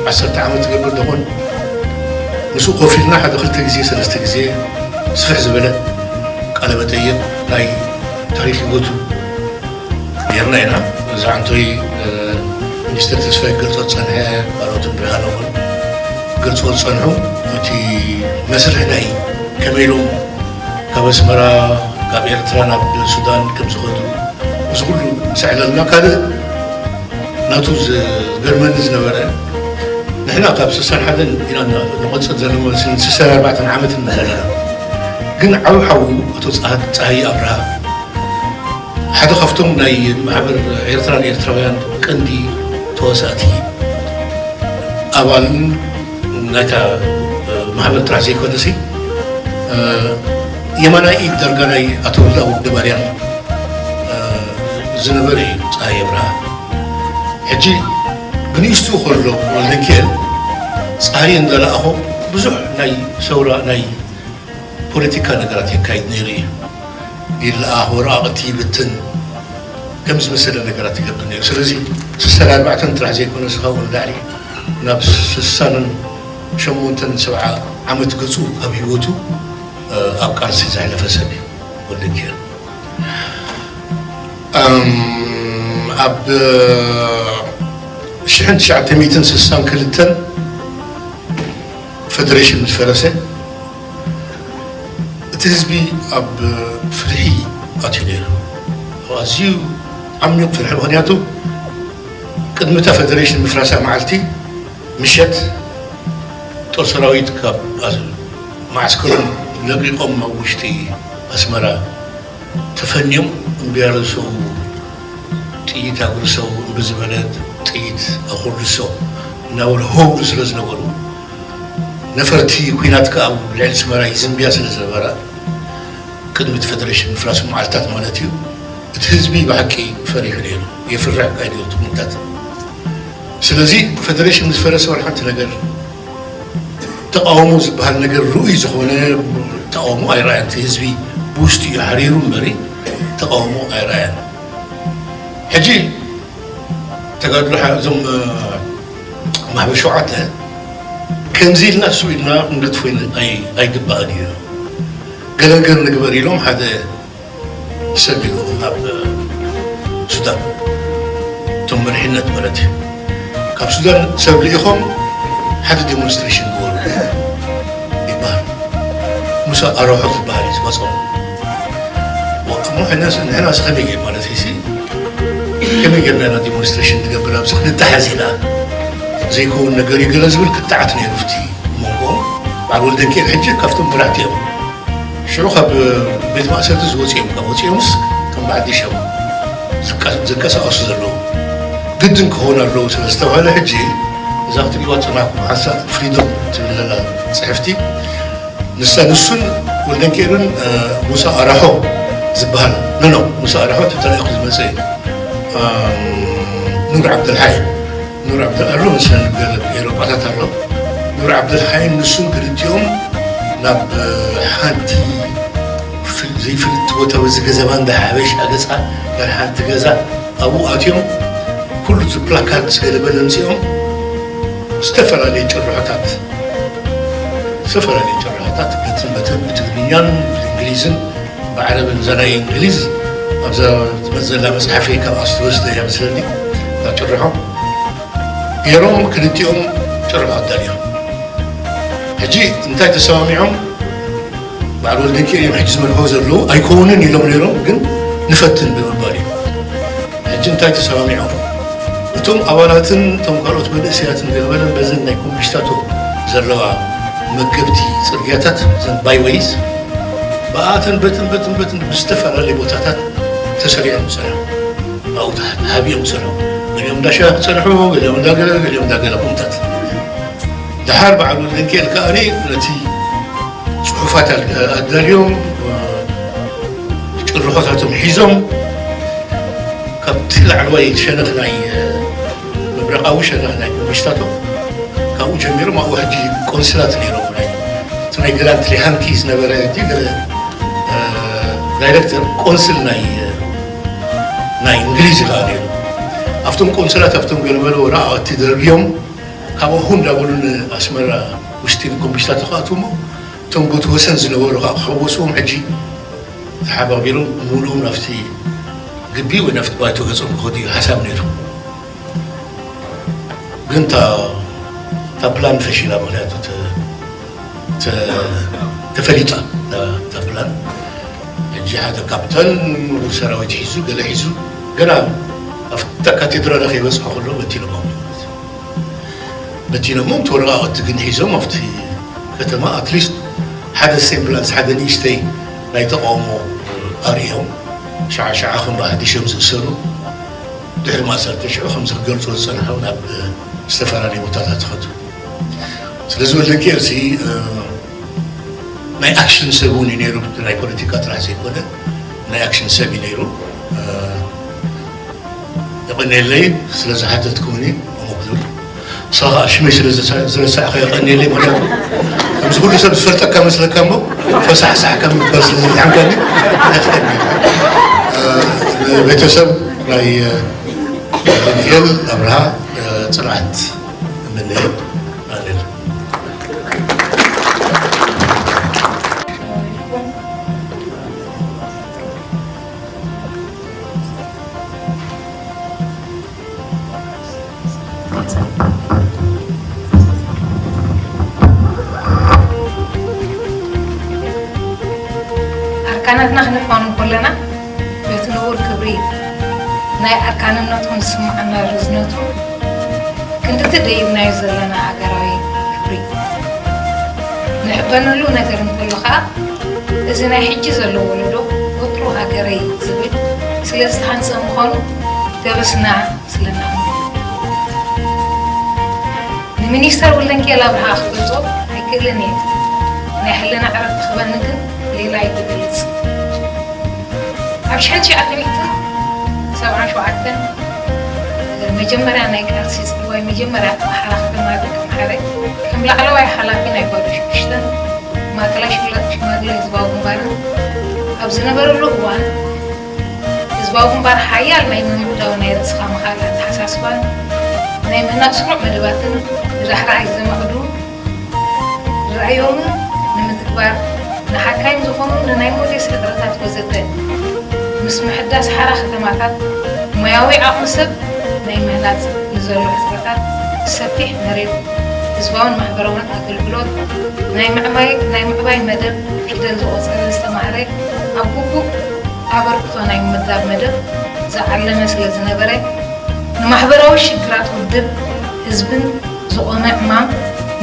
ዓሰርተ ዓመት ትገብር ደኾን ምስኡ ኮፍ ኢልና ሓደ ክልተ ግዜ፣ ሰለስተ ግዜ ስፍሕ ዝበለ ቃለ መጠይቕ ናይ ታሪኽ ህይወቱ ጌርና ኢና። ዛዕንቶይ፣ እ፣ ሚኒስተር ተስፋይ ክገልጾ ዝጸንሐ፣ ካልኦትን ብርሃነ እውን ክገልጽዎ ዝጸንሑ፣ እቲ መስርሕ ናይ ከመይ ኢሎም ካብ ኣስመራ፣ ካብ ኤርትራ ናብ ሱዳን ከም ዝኸዱ፣ እዚ ኩሉ ምስ ኣዕለልና፣ ካልእ ናቱ ዝገርመኒ ዝነበረ፣ ንሕና ካብ ስሳን ሓደን ኢና ንቐጽል ዘለና፣ ስሳን ኣርባዕተን ዓመት ኢና ዘለና። ግን ዓቢ ሓዉ ኣቶ ጸሃ-፣ ጸሃየ ኣብርሃ ሓደ ካብቶም ናይ ማሕበር ኤርትራን ኤርትራውያን ቀንዲ ተዋሳእቲ ኣባልን ናይታ፣ እ፣ ማሕበር ጥራሕ ዘይኮነሲ፣ እ፣ የማናይ ኢድ ዳርጋ ናይ ኣቶ ወልደኣብ ወልደማርያም፣ እ፣ ዝነበረ እዩ ጸሃየ ኣብርሃ። ሕጂ ብንእሽቱ ከሎ ወልደንኪኤል ጸሃየ እንዳለኣኾ ብዙሕ ናይ ሰውራ ናይ ፖለቲካ ነገራት የካይድ ነይሩ እዩ። ይለኣኽ፣ ወረቓቕቲ ይብትን፣ ከም ዝመሰለ ነገራት ይገብር ነይሩ። ስለዚ ስሳን ኣርባዕተን ጥራሕ ዘይኮነ፣ ስኻ እውን ላዕሊ ናብ ስሳን ሸሞንተን ሰብዓ ዓመት ገጹ ኣብ ህይወቱ፣ እ፣ ኣብ ቃልሲ ዘሕለፈ ሰብ እዩ ወልደንኪኤል። እም፣ ኣብ ሽሕን ትሽዓተ ሚእትን ስሳን ክልተን ፈደሬሽን ምስ ፈረሰ፣ እቲ ህዝቢ ኣብ ፍርሒ ኣትዩ ነይሩ። ኣብ ኣዝዩ ዓሚቕ ፍርሒ፣ ምኽንያቱ ቅድሚ እታ ፈደሬሽን ምፍራሳ መዓልቲ ምሸት ጦር ሰራዊት ካብ ኣዝ-፣ መዓስከሮም ለቒቖም ኣብ ውሽጢ ኣስመራ ተፈንዮም እምብያ ርእሶም ጥይት ኣጉርሰው፣ እምቢ ዝበለ ጥይት ኣኹርድሶ እናበሉ ሆብሉ ስለ ዝነበሩ፣ ነፈርቲ ኲናት ከኣ ኣብ ልዕሊ ኣስመራ ይዝንብያ ስለ ዝነበራ፣ ቅድሚ እቲ ፈደሬሽን ምፍራሱ መዓልታት ማለት እዩ፣ እቲ ህዝቢ ብሓቂ ፈሪሑ ነይሩ። የፍርሕ ካይዱ እቲ ኩነታት። ስለዚ ፈደሬሽን ምስ ፈረሰ ወላ ሓንቲ ነገር ተቃውሞ ዝበሃል ነገር ርኡይ ዝኾነ ተቃውሞ ኣይረኣየን። እቲ ህዝቢ ብውሽጢ እዩ ሓሪሩ እምበሪ ተቃውሞ ኣይረኣየን። ሕጂ ተጋድሎ ሓ-፣ እዞም፣ እ፣ ማሕበር ሸውዓተ ከምዚ ኢልና እሱ ኢልና ክንገድፎ ይን-፣ ኣይ-፣ ኣይግባእን እዩ። ገለ ነገር ንግበር ኢሎም ሓደ ሰብ ኢሉ ኣብ ሱዳን፣ እቶም መሪሕነት ማለት እዩ፣ ካብ ሱዳን ሰብ ልኢኾም ሓደ ዴሞንስትሬሽን ግበሩ ይበሃል። ሙሳ ኣሮሖ ዝበሃል እዩ ዝመጾም። እሞ ሕነስ ንሕናስ ከመይ ጌር ማለት እዩ ሲ? ከመይ ጌርና ኢና ዲሞንስትሬሽን ትገብር ኣብዚ ክንተሓዝ ኢና? ዘይከውን ነገር እዩ ገለ ዝብል ክትዓት ነይሩ ኣብቲ መንጎ። በዓል ወልደንኪኤል ሕጂ ካብቶም መራሕቲ እዮም። ሽዑ ካብ ቤት ማእሰርቲ ዝወፁ እዮም። ካብ ወፂኦምስ ከም በዓል ዲሸም ዝንቀሳቐሱ ዘለዉ ግድን ክኸውን ኣለዉ ስለ ዝተባህለ ሕጂ እዛ ክትሪእዋ ፅናሕኩም ሓንሳእ ፍሪዶም ትብል ዘላ ፅሕፍቲ ንሳ ንሱን ወልደንኪኤልን ሙሳ ኣራሖ ዝበሃል ኖ ኖ ሙሳ ኣራሖ ተተላኢኹ ዝመፀ እዩ። ኑር ዓብደልሓይ ኑር ዓብደል ኣሎ መስለን ገለ ኤሮጳታት ኣሎ። ኑር ዓብደልሓይን ንሱን ክልቲኦም ናብ ሓንቲ ዘይፍልጥ ቦታ በዚ ገዛ ባንዳ ሓበሻ ገፃ በር ሓንቲ ገዛ ኣብኡ ኣትዮም ኩሉ እቲ ፕላካርድ ዝገለበለ ምፅኦም ዝተፈላለዩ ጭርሖታት ዝተፈላለዩ ጭርሖታት በትን በትን ብትግርኛን ብእንግሊዝን ብዓረብን እዛ ናይ እንግሊዝ ኣብዛ ትመፅእ ዘላ መፅሓፈይ ካብ ኣስተወስደ እያ መስለኒ እዛ ጭርሖ ገይሮም ክልቲኦም ጭርሖ ኣዳልዮም። ሕጂ እንታይ ተሰማሚዖም በዓል ወልደንኪ እዮም ሕጂ ዝመርሖ ዘለዉ ኣይከውንን ኢሎም ነይሮም ግን ንፈትን ብምባል እዩ። ሕጂ እንታይ ተሰማሚዖም እቶም ኣባላትን እቶም ካልኦት መንእሰያትን ገለበለን በዘን ናይ ኮምፒሽታቶ ዘለዋ መገብቲ ፅርግያታት ዘን ባይወይስ ብኣተን በትን በትን በትን ብዝተፈላለየ ቦታታት ተሰሪዖም ዝፀንሑ ኣብኡ ተሓቢኦም ዝፀንሑ ገሊኦም እንዳሻ ክፀንሑ ገሊኦም እንዳገለ ገሊኦም እንዳገለ ቁምታት ድሓር በዓል ወልደንኪኤል ከኣኒ ነቲ ፅሑፋት ኣዳልዮም ጭርሖታቶም ሒዞም ካብቲ ላዕለዋይ ሸነኽ ናይ ምብራቓዊ ሸነኽ ናይ መንግስታቶም ካብኡ ጀሚሮም ኣብኡ ሕጂ ቆንስላት ነይሮም ናይ እቲ ናይ ገላንት ሊሃንኪ ዝነበረ እቲ ገለ ዳይሬክተር ቆንስል ናይ ናይ እንግሊዝ ይኸዓ ነይሩ ኣብቶም ቆንስላት ኣብቶም ገለመለ ወረቓቕቲ ደርብዮም ካብኡ እንዳበሉ ንኣስመራ ውሽጢ ንኮምፒሽታ ተኸኣትሞ እቶም ቦቲ ወሰን ዝነበሩ ከዓ ክሕወስዎም ሕጂ ተሓባቢሮም ምሉኡ ናብቲ ግቢ ወይ ናብቲ ባይቶ ገጾም ክኸዱ እዩ ሓሳብ ነይሩ። ግን እታ ፕላን ፈሺላ ምክንያቱ ተፈሊጣ እታ ፕላን ሕጂ ሓደ ካፕተን ሙሉእ ሰራዊት ሒዙ ገለ ሒዙ ገና ኣብታ ካቴድራል ከይበፅሑ ከሎ በቲኖሞም በቲኖሞም ተወረቃቅቲ ግን ሒዞም ኣብቲ ከተማ ኣትሊስት ሓደ ሴምብላንስ ሓደ ንእሽተይ ናይ ተቃውሞ ኣርእዮም ሸዓ ሸዓ ከም ብሓድሽ እዮም ዝእሰሩ ድሕሪ ማእሰርቲ ሽዑ ከምዚ ክገልፁ ዝፀንሑ ናብ ዝተፈላለዩ ቦታታት ትኸዱ ስለዚ ወልደንኪኤል ሲ ናይ ኣክሽን ሰብ እውን እዩ ነይሩ ናይ ፖለቲካ ጥራሕ ዘይኮነ ናይ ኣክሽን ሰብ እዩ ነይሩ የቐንየለይ ስለ ዝሓተትኩምኒ እሞ ክብል ንስኻ ከዓ ሽመይ ስለ ዝረሳዕካ የቐንየለይ ምክንያቱ ከምዚ ኩሉ ሰብ ዝፈልጠካ መስለካ እሞ ፈሳሕሳሕ ከም ምባል ስለ ዝልዓምካኒ ቤተሰብ ናይ ዳንኤል ኣብርሃ ፅንዓት እምነየ ኣሜን ኣርካናትና ክንፋኑ ከለና በቲ ንቡር ክብሪ ናይ ኣርካንነቶም ዝስምዓና ርዝነቱ ክንድቲ ደይብናዮ ዘለና ሃገራዊ ክብሪ ንሕበነሉ ነገር እንተሎ ከዓ እዚ ናይ ሕጂ ዘሎ ወለዶ ወትሩ ሃገረይ ዝብል ስለ ዝተሃንፀ ምዃኑ ገበስና ስለና ንሚኒስተር ወልደንኪኤል ኣብርሃ ክገልፆ ኣይክእልን እየ ናይ ሕልና ዕረፍቲ ክበኒ ግን ሌላ ኣይትገልፅ ኣብ ሽሕን ትሽዓተ ሚእትን ሰብዓን ሸውዓተን መጀመርያ ናይ ቃልሲ ፅልዋይ መጀመርያ ኣተሓራ ከተማ ደቂ ኣምሓረ ከም ላዕለዋይ ሓላፊ ናይ ጓዶ ሽዱሽተን ማእከላይ ሽማግለ ህዝባዊ ግንባርን ኣብ ዝነበረሉ እዋን ህዝባዊ ግንባር ሓያል ናይ ምምዕዳው ናይ ርእስኻ ምኽኣል ኣተሓሳስባን ናይ ምህናፅ ስሩዕ መደባትን ብዳሕራይ ዘማዕዱ ዝረኣዮምን ንምትግባር ንሓካይም ዝኾኑ ንናይ ሞዴስ ሕፅረታት ወዘተ ምስ ምሕዳስ ሓራ ከተማታት ሞያዊ ዓቕሚ ሰብ ናይ ምህናፅ ንዘሎ ሕፅረታት ሰፊሕ መሬት ህዝባውን ማሕበራውን ኣገልግሎት ናይ ምዕባይ ናይ ምዕባይ መደብ ፊደል ዝቖፀረ ዝተማህረ ኣብ ግቡእ ኣበርክቶ ናይ ምምዳብ መደብ ዝዓለመ ስለ ዝነበረ፣ ንማሕበራዊ ሽግራት ውድብ ህዝብን ዝቖመ ዕማም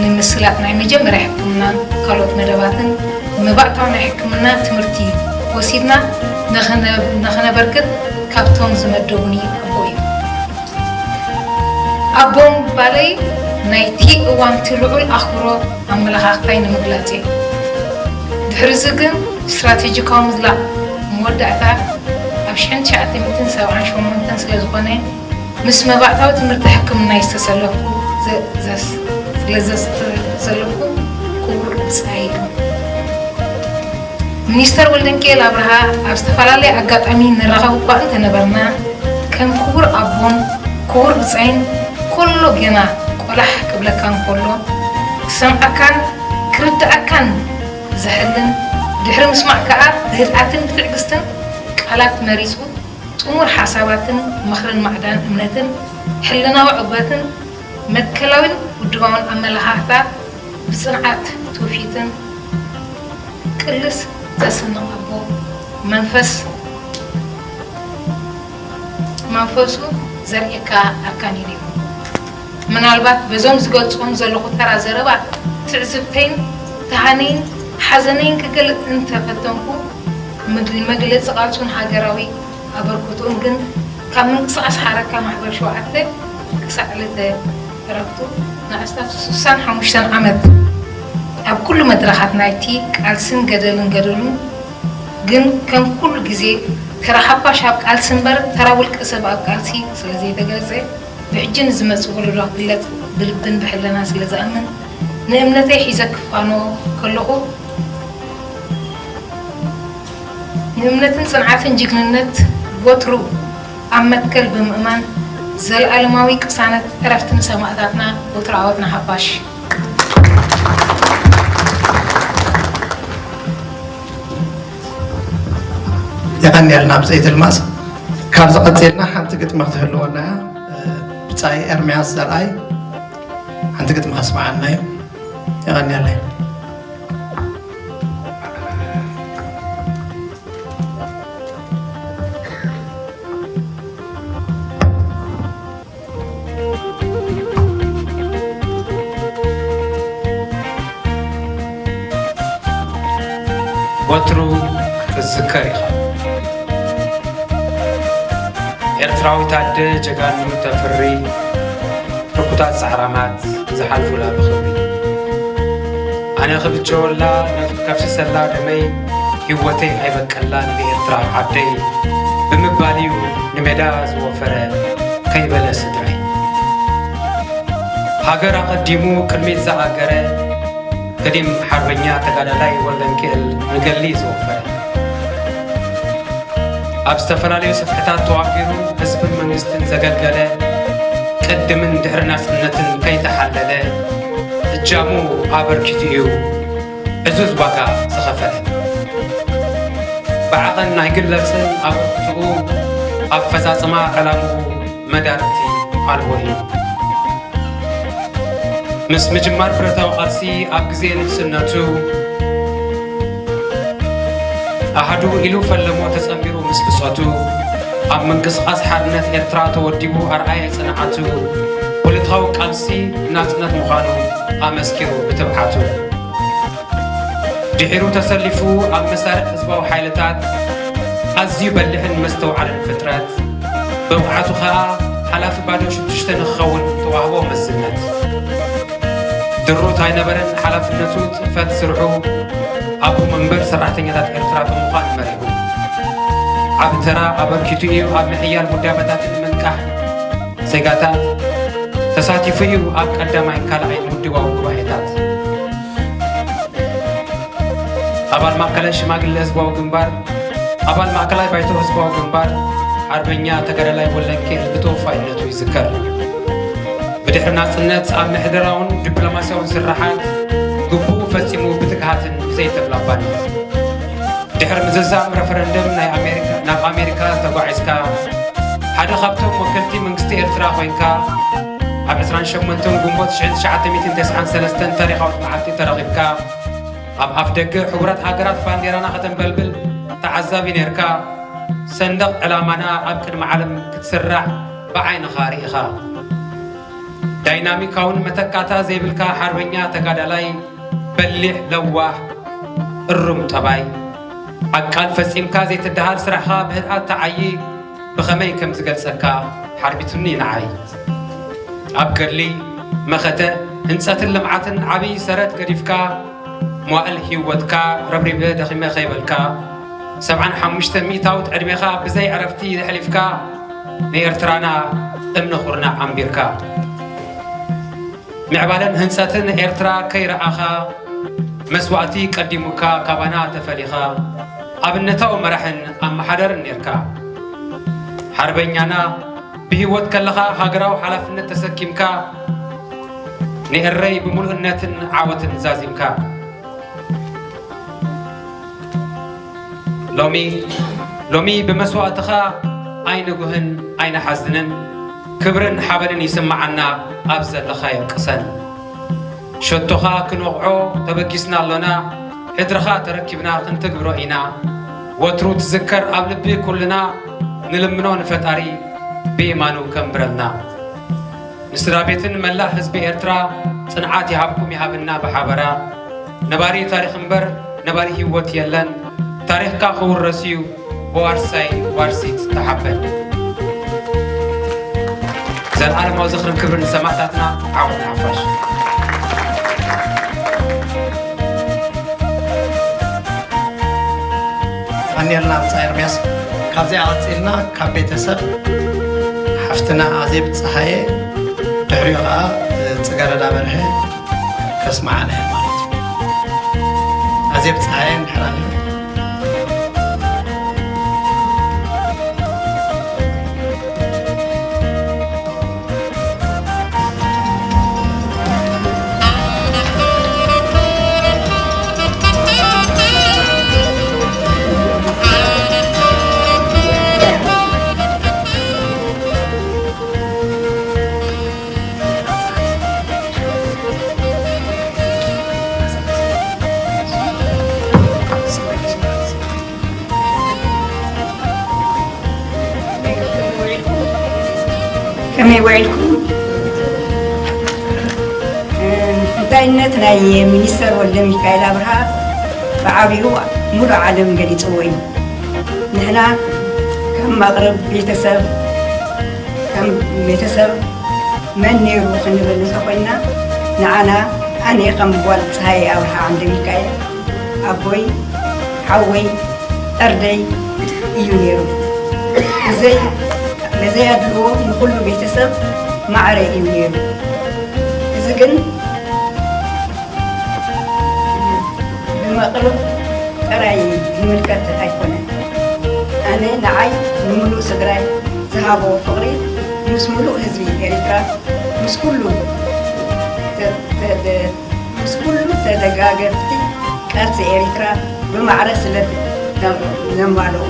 ንምስላጥ ናይ መጀመርያ ሕክምናን ካልኦት መደባትን መባእታዊ ናይ ሕክምና ትምህርቲ ወሲድና ንኽነ-፣ ንኽነበርክት ካብቶም ዝመደቡኒ ኣቦ እዩ። ኣቦ ምባለይ ናይቲ እዋንቲ ልዑል ኣኽብሮ ኣመለኻኽታይ ንምግላጽ እዩ። ድሕሪ እዚ ግን ስትራቴጂካዊ ምዝላቕ መወዳእታ ኣብ ሽሕን ትሽዓተ ሚእትን ሰብዓን ሸሞንተን ስለ ዝኾነ፣ ምስ መባእታዊ ትምህርቲ ሕክምና ዝተሰለፍኩ ዘ-፣ ዘስ-፣ ስለ ዘስተሰለፍኩ ክቡር ብጻይ እዩ። ሚኒስተር ወልደንኪኤል ኣብርሃ ኣብ ዝተፈላለየ ኣጋጣሚ ንራኸብ እኳ እንተነበርና፣ ከም ክቡር ኣቦን ክቡር ብጻይን ኮሎ ገና ቆላሕ ክብለካ እንከሎ ክሰምዓካን ክርድኣካን ዘሕልን፣ ድሕሪ ምስማዕ ከኣ ብህድኣትን ብትዕግስትን ቃላት መሪጹ ጥሙር ሓሳባትን ምኽርን ማዕዳን እምነትን ሕልናዊ ዕግበትን መትከላዊን ውድባውን ኣመለኻኽታ ብጽንዓት ትውፊትን ቅልስ ዘስንቕ ኣቦ መንፈስ መንፈሱ ዘርእየካ ኣርካን እዩ ነይሩ። ምናልባት በዞም ዝገልጾም ዘለኹ ተራ ዘረባ ትዕዝብተይን ተሃነይን ሓዘነይን ክገልጽ እንተፈተንኩ፣ መግ-፣ መግለጺ ቃልሱን ሃገራዊ ኣበርክቶኡን ግን ካብ ምንቅስቓስ ሓረካ ማሕበር ሸውዓተ ክሳዕ ዕለተ ዕረፍቱ ንኣስታት ስሳን ሓሙሽተን ዓመት ኣብ ኩሉ መድረኻት ናይቲ ቃልስን ገደልን ገደሉን ግን ከም ኩሉ ግዜ ተራ ሓፋሽ ኣብ ቃልሲ እምበር ተራ ውልቀ ሰብ ኣብ ቃልሲ ስለ ዘይተገልጸ፣ ብሕጂ ንዝመጽእ ወለዶ ክግለጽ ብልብን ብሕልና ስለ ዝኣምን፣ ንእምነተይ ሒዘ ክፋኖ ከለኹ፣ ንእምነትን ጽንዓትን ጅግንነት ወትሩ ኣብ መትከል ብምእማን፣ ዘለኣለማዊ ቅሳነት ዕረፍቲ ንሰማእታትና፣ ወትሩ ዓወት ንሓፋሽ። የቐንየልና ብጸይቲ ኣልማዝ። ካብዚ ቀጺልና ሓንቲ ግጥሚ ክትህልወና እያ። ብጻይ ኤርምያስ ዘርኣይ ሓንቲ ግጥሚ ከስምዓና እዩ። የቐንየለይ። ወትሩ ክትዝከር ኢኻ። ኤርትራዊት ኣደ ጀጋኑ ተፍሪ፣ ህርኩታት ጻዕራማት ዝሓልፉላ ብኽብሪ። ኣነ ክብጀወላ፣ ከፍስሰላ ደመይ፣ ህይወተይ ኣይበቀላን ንኤርትራ ዓደይ ብምባል እዩ ንሜዳ ዝወፈረ ከይበለ ስድራይ። ሃገር ኣቐዲሙ ቅድሚት ዝኣገረ ገዲም ሓርበኛ ተጋዳላይ ወልደንኪኤል ንገድሊ ዝወፈረ፣ ኣብ ዝተፈላለዩ ስፍሕታት ተዋፊሩ ህዝብን መንግስትን ዘገልገለ፣ ቅድምን ድሕሪ ናጽነትን ከይተሓለለ እጃሙ ኣበርኪቱ እዩ ዕዙዝ ዋጋ ዝኸፈለ። ብዓቐን ኣይግለጽን ኣበርክትኡ፣ ኣፈጻጽማ ዕላምኡ መዳርግቲ ኣልቦ እዩ። ምስ ምጅማር ብረታዊ ቃልሲ ኣብ ግዜ ንእስነቱ ኣሃዱ ኢሉ ፈለሞ ተጸንቢሩ ምስ ብጾቱ፣ ኣብ ምንቅስቓስ ሓርነት ኤርትራ ተወዲቡ ኣርኣያ ጽንዓቱ፣ ፖለቲካዊ ቃልሲ ናጽነት ምዃኑ ኣመስኪሩ ብትብዓቱ። ድሒሩ ተሰሊፉ ኣብ መሳርዕ ህዝባዊ ሓይልታት ኣዝዩ በሊሕን መስተውዓልን ፍጥረት፣ ብብቕዓቱ ኸኣ ሓላፊ ባዶ ሽዱሽተ ንክኸውን ተዋህቦ መዝነት። ድሩት ኣይነበረን ሓላፍነቱ፣ ጽፈት ስርሑ ኣቦ መንበር ሰራሕተኛታት ኤርትራ ብምዃን መሪሑ ዓቢ ተራ ኣበርኪቱ እዩ። ኣብ ምሕያል ውዳበታትን ምንቃሕ ዜጋታት ተሳቲፉ እዩ። ኣብ ቀዳማይን ካልኣይን ውድባዊ ጉባኤታት ኣባል ማእከላይ ሽማግለ ህዝባዊ ግንባር፣ ኣባል ማእከላይ ባይቶ ህዝባዊ ግንባር፣ ሓርበኛ ተጋዳላይ ወልደንኪኤል ብተወፋይነቱ ይዝከር። ብድሕሪ ናጽነት ኣብ ምሕደራውን ዲፕሎማስያውን ስርሓት ግቡኡ ፈጺሙ ብትግሃትን ብዘይተብላባነት። ድሕሪ ምዝዛም ረፈረንደም ናይ ኣሜሪካ፣ ናብ ኣሜሪካ ተጓዒዝካ፣ ሓደ ካብቶም ወከልቲ መንግስቲ ኤርትራ ኮይንካ፣ ኣብ ዕስራን ሸሞንተን ግንቦት ሽሕን ትሽዓተ ሚእትን ተስዓን ሰለስተን ታሪኻዊት መዓልቲ ተረኺብካ፣ ኣብ ኣፍደገ ሕቡራት ሃገራት ባንዴራና ከተንበልብል ተዓዛቢ ኔርካ። ሰንደቕ ዕላማና ኣብ ቅድሚ ዓለም ክትስራዕ ብዓይንኻ ርኢኻ። ዳይናሚካውን መተካእታ ዘይብልካ ሓርበኛ ተጋዳላይ፣ በሊሕ ለዋህ እሩም ጠባይ፣ ኣብ ቃል ፈጺምካ ዘይትደሃር ስራሕኻ ብህድኣት ተዓዪ፣ ብኸመይ ከም ዝገልጸካ ሓርቢቱኒ ንዓይ። ኣብ ገድሊ፣ መኸተ፣ ህንጸትን ልምዓትን ዓብዪ ሰረት ገዲፍካ፣ መዋእል ህይወትካ ረብሪበ ደኺመ ከይበልካ፣ ሰብዓን ሓሙሽተ ሚእታዊት ዕድሜኻ ብዘይ ዕረፍቲ ዘሕሊፍካ፣ ንኤርትራና እምነ ኩርናዕ ኣንቢርካ። ምዕባለን ህንጸትን ኤርትራ ከይረኣኻ፣ መስዋእቲ ቀዲሙካ ካባና ተፈሊኻ፣ ኣብነታዊ መራሕን ኣመሓደርን ኔርካ። ሓርበኛና፣ ብህይወት ከለኻ ሃገራዊ ሓላፍነት ተሰኪምካ፣ ንኤረይ ብምሉእነትን ዓወትን ዛዚምካ። ሎሚ፣ ሎሚ ብመስዋእትኻ ኣይንጉህን ኣይንሓዝንን፣ ክብርን ሓበንን ይስምዓና ኣብ ዘለኻዮ ቅሰን። ሸቶኻ ክንወቕዖ ተበጊስና ኣሎና፣ ሕድርኻ ተረኪብና ክንትግብሮ ኢና። ወትሩ ትዝከር ኣብ ልቢ ኩልና፣ ንልምኖ ንፈጣሪ ብየማኑ ከንብረልና። ንስድራ ቤትን መላእ ህዝቢ ኤርትራ ጽንዓት ይሃብኩም ይሃበና ብሓበራ። ነባሪ ታሪኽ እምበር ነባሪ ህይወት የለን። ታሪኽካ ክውረስ እዩ ብዋርሳይ ዋርሲት ተሓበን። ዘልኣለማዊ ዝኽርን ክብርን ንሰማእታትና። ዓወት ንሓፋሽ። የቐንየልና ብጻይ ኤርምያስ። ካብዚኣ ቀጺልና ካብ ቤተሰብ ሓፍትና ኣዜብ ጸሃየ፣ ድሕሪኡ ኸኣ ጽገረዳ በርሀ ከስምዓና እየን ማለት እዩ። ኣዜብ ጸሃየ እንድሕር ኣሊኹ። ከመይ ውዒልኩም? እንታይነት ናይ ሚኒስተር ወልደ ሚካኤል ኣብርሃ ብዓቢኡ ሙሉእ ዓለም ገሊጽዎ እዩ። ንሕና ከም መቕርብ ቤተሰብ፣ ከም ቤተሰብ መን ነይሩ ክንብል እንተኾይና፣ ንዓና ኣነ ከም ጓል ጸሃየ ኣብርሃ ዓንደ ሚካኤል ኣቦይ፣ ሓወይ፣ ዕርደይ እዩ ነይሩ። ብዘይ፣ ብዘይ ኣድልዎ ንኹሉ ቤተሰብ ማዕረ እዩ ነይሩ። እዚ ግን ብመቕርብ ጥራይ ዝምልከት ኣይኮነን። ኣነ ንዓይ ንምሉእ ስድራይ ዝሃቦ ፍቕሪ ምስ ምሉእ ህዝቢ ኤሪትራ፣ ምስ ኩሉ ተ-፣ ተ-፣ ተ-፣ ምስ ኩሉ ተደጋገፍቲ ቃልሲ ኤሪትራ ብማዕረ ስለ ተ-፣ ነማልኦ።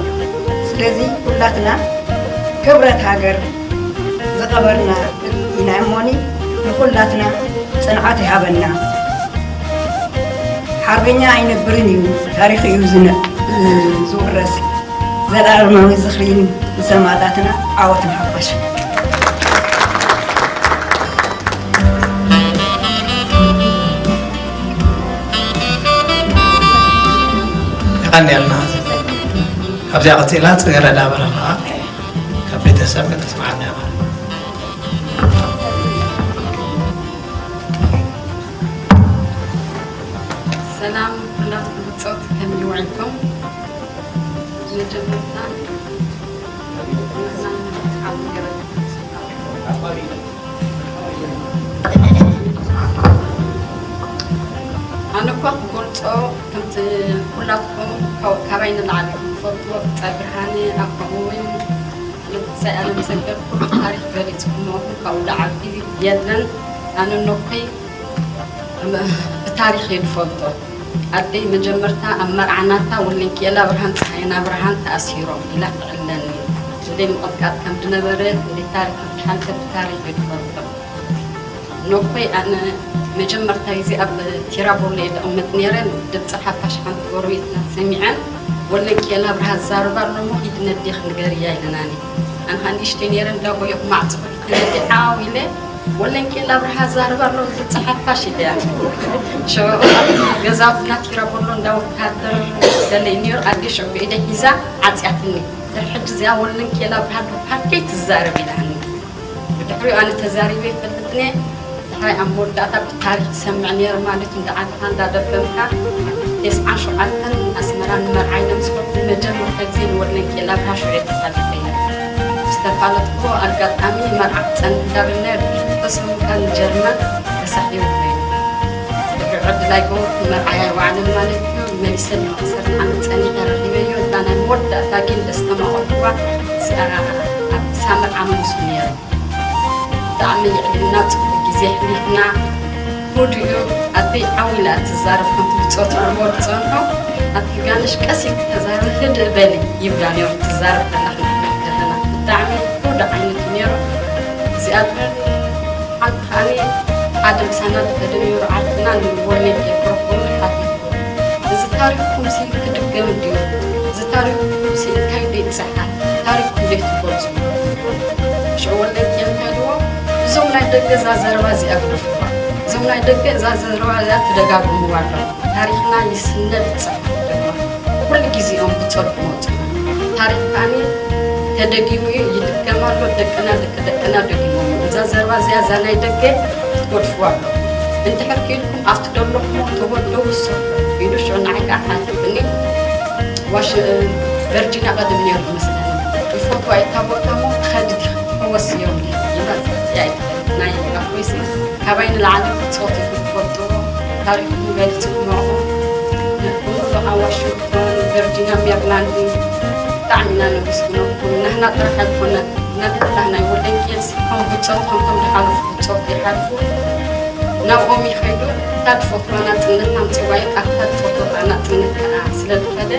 ስለዚ ኩላትና ክብረት ሃገር ዝቐበርና ኢና እሞኒ፣ ንኹላትና ጽንዓት ይሃበና። ሓርበኛ ኣይነብርን እዩ፣ ታሪኽ እዩ ዝነ-፣ ዝውረስ። ዘላለማዊ ዝኽሪ ንሰማእታትና፣ ዓወት ንሓፋሽ። የቐንየልና። ካብዚኣ ቀጺላ ጽገረዳ በረኻ ካብ ቤተሰብ ከተስምዓና እያ ማለት። ሰላም ኩላትኩም ብጾት፣ ከመይ ውዒልኩም? መጀመርታ ኣነ እኳ ክገልጾ፣ ከምቲ ኩላትኩም ካብ-፣ ካባይ ንላዕሊ ትፈልጥዎ፣ ብጻይ ብርሃነ፣ ኣብ ከምኡ እውን ንጉሳይ ኣለምሰገድ ኩሉ ታሪኽ ገሊጽኩሞ፣ ካብኡ ዝዓቢ የለን። ኣነ ነኮይ ብታሪኽ እየ ዝፈልጦ። ኣደይ መጀመርታ ኣብ መርዓ ናታ ወልደንኪኤል ኣብርሃን ጸሃየን ኣብርሃን ተኣሲሮም ኢላ ትዕልለኒ። ክንደይ ምቕጥቃጥ ከም ዝነበረ፣ ክንደይ ታሪኽ ከም ዝሓልፈ ብታሪኽ እየ ዝፈልጦ። ነኮይ ኣነ መጀመርታ ግዜ ኣብ ቲራቦሎ እየ ዝቕመጥ ነይረ። ድምፂ ሓፋሽ ሓንቲ ጎረቤትና ሰሚዐን፣ ወለንኬል ኣብርሃ ዛረባ ኣሎ እሞ ሂድ ነዴኺ ንገርያ ኢለናኒ። ኣነ ኸኣ ንእሽተይ ነይረ እንዳጎየኹ ማዕጾ ከፊተ ነዴ ዓው ኢለ፣ ወለንኬል ኣብርሃ ዛረባ ኣሎ ዝጸሓፋሽ ኢለያ። ሽዑ ኣብ ገዛውትና ቲራቦሎ እንዳ ወታደር ገለ እዩ ነይሩ፣ ኣዴ ሽዑ ብኢደይ ሒዛ ዓጽያትኒ። ድሕሪ ሕጂ እዚኣ ወለንኬል ኣብርሃ ዝበሃል ከይትዛረብ ኢላኒ። ብድሕሪኡ ኣነ ተዛሪበ ኣይፈልጥን እየ። ድሕራይ ኣብ መወዳእታ ብታሪኽ ትሰምዕ ነይረ ማለት እዩ። እንዳ ዓድኻ እንዳደገምካ፣ ተስዓን ሸውዓተን ኣስመራ ንመርዓይ ነምስኮት ንመጀመርታ ግዜ ንወለንኬል ኣብርሃ ሽዑ እየ ተፋሊጠዮ። ዝተፋለጥኩዎ ኣጋጣሚ መርዓ ክጸንሕ እንዳበልና ብሕቶ ሰሙንካ ንጀርመን ተሳሒቡ ኮይኑ። ድሕሪ ዕድል ኣይገበርኩን መርዓይ ኣይወዓለን ማለት እዩ። መሊሰ ንመቕሰር ንዓመት ጸኒሐ ረኺበዮ። እታ ናይ መወዳእታ ግን ደስተማቐልኩዋ እዚኣ ኣብ ሳምር ዓመት ነይሩ። ብጣዕሚ የዕልና፣ ጽቡቕ ግዜ ኣሕሊፍና። ህዱእ እዩ። ኣደይ ዓው ኢላ እትዛረብ፣ ከምቲ ብጾት እሞ ዝጸንሖ፣ ኣቲ ጋነሽ ቀስ ኢልኪ ተዛረቢ፣ ህድእ በሊ ይብላ ነይሩ፣ ትዛረብ ከላ ክንሰምዕ ከለና። ብጣዕሚ ህዱእ ዓይነት እዩ ነይሩ። እዚኣ ግን ሓንቲ ከኣኒ ሓደ ምሳና ዝኸደ ነይሩ፣ ዓርክና ንወለንኬል ክረኽቦ ሓቲቱ። እዚ ታሪኽኩምሲ ክድገም ድዩ? እዚ ታሪኽኩምሲ እንታይ ደይትጽሓፍ? ታሪኽኩም ደይትገልጹ? ሽዑ ወለንኬል እንታይ ኢልዎ? እዞም ናይ ደገ እዛ ዘረባ እዚኣ ግደፉዋ። እዞም ናይ ደገ እዛ ዘረባ እዚኣ ትደጋግምዋ ኣለኹም። ታሪኽና ይስነድ ይጽሓፍ ድማ። ኩሉ ግዜ እዮም ብጾት ዝመጹ። ታሪኽ ከኣኒ ተደጊሙ እዩ፣ ይድገም ኣሎ። ደቅና ደቂ ደቅና ደጊሞም። እዛ ዘረባ እዚኣ እዛ ናይ ደገ ትገድፍዋ ኣለኹም። እንድሕር ክኢልኩም ኣብቲ ደለኹሞ ተወደቡ ስርሑ ኢሉ ሽዑ ንዓይ ከኣ ሓቲትኒ። ዋሽ-፣ ቨርጂና ቀደም ነይሩ መስለኒ። ይፈትዋ እታ ቦታ እሞ ትኸዲ ዲኺ? ተወስዮም ኢላ እዚኣ ኣይትፈልጥ። ናይ ኣቦይሲ ካባይ ንላዕሊ ብጾት ኢኹም ትፈልጥዎ። ታሪኽኩም በሊጽኩም ኢኹም። ንኹሉ ኣብ ዋሽንግቶን፣ ቨርጂና፣ ሜሪላንድ ብጣዕሚ ኢና ነመስግነኩም። ናህና ጥራሕ ኣይኮነን፣ ናይ ኩላህና እዩ። ወለንኬልሲ ከም ብጾት፣ ከምቶም ዝሓለፉ ብጾት ይሓልፉ። ናብኦም ይኸይዱ። እታ ዝፈትዋ ናጽነት ኣምጺዋ እዩ። ኣብታ ዝፈትዋ ናጽነት ከኣ ስለ ዝኸደ፣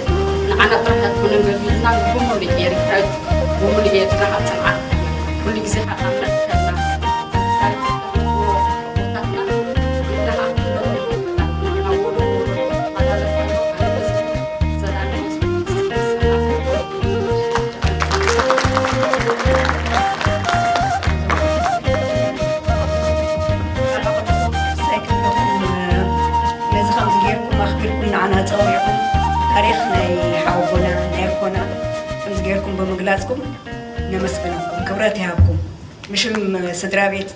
ንዓና ጥራሕ ኣይኮነን በቢልና፣ ብምሉእ ኤሪትራ፣ ብምሉእ ኤሪትራ ኣብ ጽንዓት ኩሉ ግዜ ከኣ ኣብ መትከልና ታሪኽ ተፈጥሮ ቦታትና ይለዓል። ነዚ ከምዚ ጌርኩም ኣኽቢርኩም ንዓና ጸዊዕኩም፣ ታሪኽ ናይ ሓወቦና ናይ ኣቦና ከምዚ ጌርኩም ብምግላጽኩም ነመስግነኩም፣ ክብረት ይሃብኩም። ብሽም ስድራ ቤት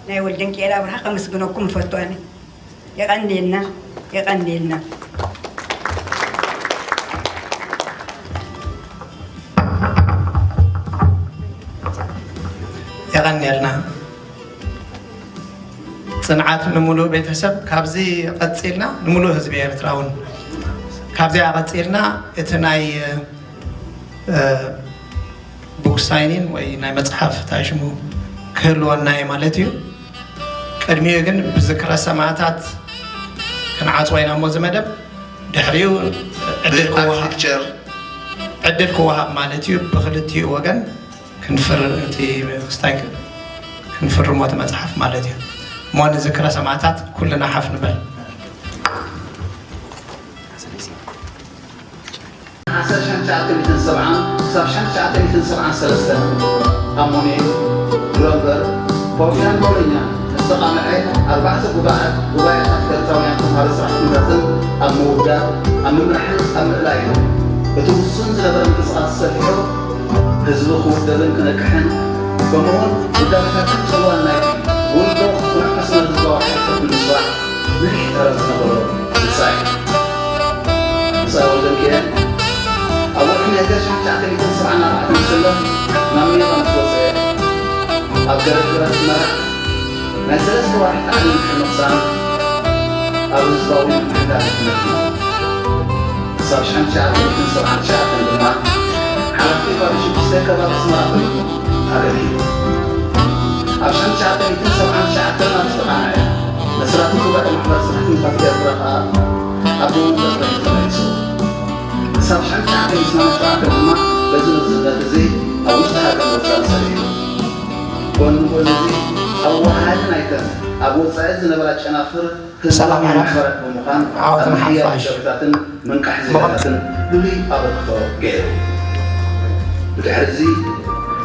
ናይ ወልደንኪኤል ኣብርሃ ከመስግነኩም እፈቱ ኣነ። የቐንየልና፣ የቐንየልና። የቐንየልና። ጽንዓት ንምሉእ ቤተሰብ፣ ካብዚ ቀጺልና ንምሉእ ህዝቢ ኤርትራ እውን። ካብዚኣ ቀጺልና እቲ ናይ፣ እ፣ ቡክ ሳይኒን ወይ ናይ መጽሓፍ እንታይ ሽሙ ክህልወና እዩ ማለት እዩ። ቅድሚኡ ግን ብዝክረ ሰማእታት ክንዓጽዎ ኢና እሞ እዚ መደብ ድሕሪኡ ዕድል ክወሃብ፣ ዕድል ክወሃብ ማለት እዩ ብክልቲኡ ወገን። ክንፍር-፣ እቲ ክስታይ ክ-፣ ክንፍርሞ እቲ መጽሓፍ ማለት እዩ። እሞ ንዝክረ ሰማእታት ኩልና ሓፍ ንበል። ዓሰርተ ሸንሸዓተ ሚእትን ሰብዓን ክሳብ ሸንሸዓተ ሚእትን ሰብዓን ሰለስተን ኣብ ሙኒክ፣ ኑረምበርግ፣ ፖውያን ቦሎኛን ንዝተቓልዐ ኣርባዕተ ጉባኤ-፣ ጉባኤታት ኤርትራውያን ተምሃሮ ስራሕ ኩነታትን ኣብ ምውዳብ፣ ኣብ ምምራሕን ኣብ ምእላይን እቲ ውሱን ዝነበረ ምንቅስቓስ ሰፊሑ ህዝቢ ክውደብን ክነቅሕን፣ ከምኡውን ውዳበታትን ጽልዋን ናይቲ ውልዶ ቅኑዕ መስመር ህዝባዊ ሓይልታት ንምስፋሕ ነዊሕ ተራ ዝነበሮ ንሳ እዩ። ንሳ ወልደንኪኤል ኣብ ወርሒ ሚያዝያ ሸሕቲ ዓሰርተ ሰብዓን ኣርባዕተን ሰለ ናብ ሜዳ ምስ ወጸ፣ ኣብ ገረብ ግራት ኣስመራ ናይ ሰለስተ ወርሒ ታዕሊም ድሕሪ ምቕሳም ኣብ ህዝባዊ ምምሕዳር ተመዲቡ። ክሳብ ሸሕቲ ዓሰርተ ሰብዓን ትሽዓተን ድማ ሓላፊ ከባቢ ሽዱሽተ ከባቢ ኣስመራ ኮይኑ ኣገልጊሉ። ኣብ ሸሕቲ ዓሰርተ ሰብዓን ትሽዓተን ኣብ ዝተቓንዐ መስራቲ ጉባኤ ማሕበር ሰራሕተኛታት ኤርትራ ከኣ ኣቦ ወንበር ኮይኑ ተመሪጹ። ክሳብ ሸሕቲ ዓሰርተ ሰማንያን ሸውዓተን ድማ በዚ መዝነት እዚ ኣብ ውሽጢ ሃገር ወጻኢ ሰሪሑ። ጎኒ ጎኒ እዚ ኣዋሃሃዲ ናይተን ኣብ ወጻኢ ዝነበራ ጨናፍር ህዝባዊ ሰላም ሓላፍ። ማሕበራት ብምዃን ዓወት ኣብ ምሕያል ንሓፋሽ። ሸርሕታትን ምንቃሕ ዜጋታትን ልሉይ ኣበርክቶ ገይሩ። ብድሕሪ እዚ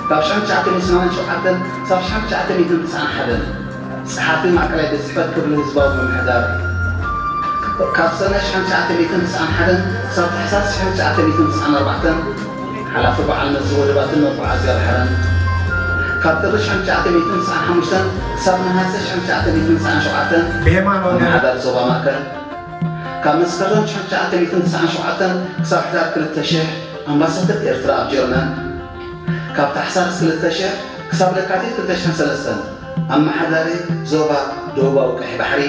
ካብ ሽሕን ትሽዓተ ሚእትን ሰማንያን ሸውዓተን ክሳብ ሽሕን ትሽዓተ ሚእትን ተስዓን ሓደን ጸሓፊ ማእከላይ ቤት ጽሕፈት ክፍሊ ህዝባዊ ምምሕዳር፣ ካብ ሰነ ሽሕን ትሽዓተ ሚእትን ተስዓን ሓደን ክሳብ ታሕሳስ ሽሕን ትሽዓተ ሚእትን ተስዓን ኣርባዕተን ሓላፊ በዓል መዚ ወደባትን መጓዓዝያ ባሕርን፣ ካብ ጥሪ ሽሕን ትሽዓተ ሚእትን ተስዓን ሓሙሽተን ክሳብ ነሃሰ ሽሕን ትሽዓተ ሚእትን ተስዓን ሸውዓተን ብየማን ወገን ኣመሓዳሪ ዞባ ማእከል፣ ካብ መስከረም ሽሕን ትሽዓተ ሚእትን ተስዓን ሸውዓተን ክሳብ ሕዳር ክልተ ሽሕ ኣምባሳደር ኤርትራ ኣብ ጀርመን፣ ካብ ታሕሳስ ክልተ ሽሕ ክሳብ ለካቲት ክልተ ሽሕን ሰለስተን ኣመሓዳሪ ዞባ ደቡባዊ ቀይሕ ባሕሪ፣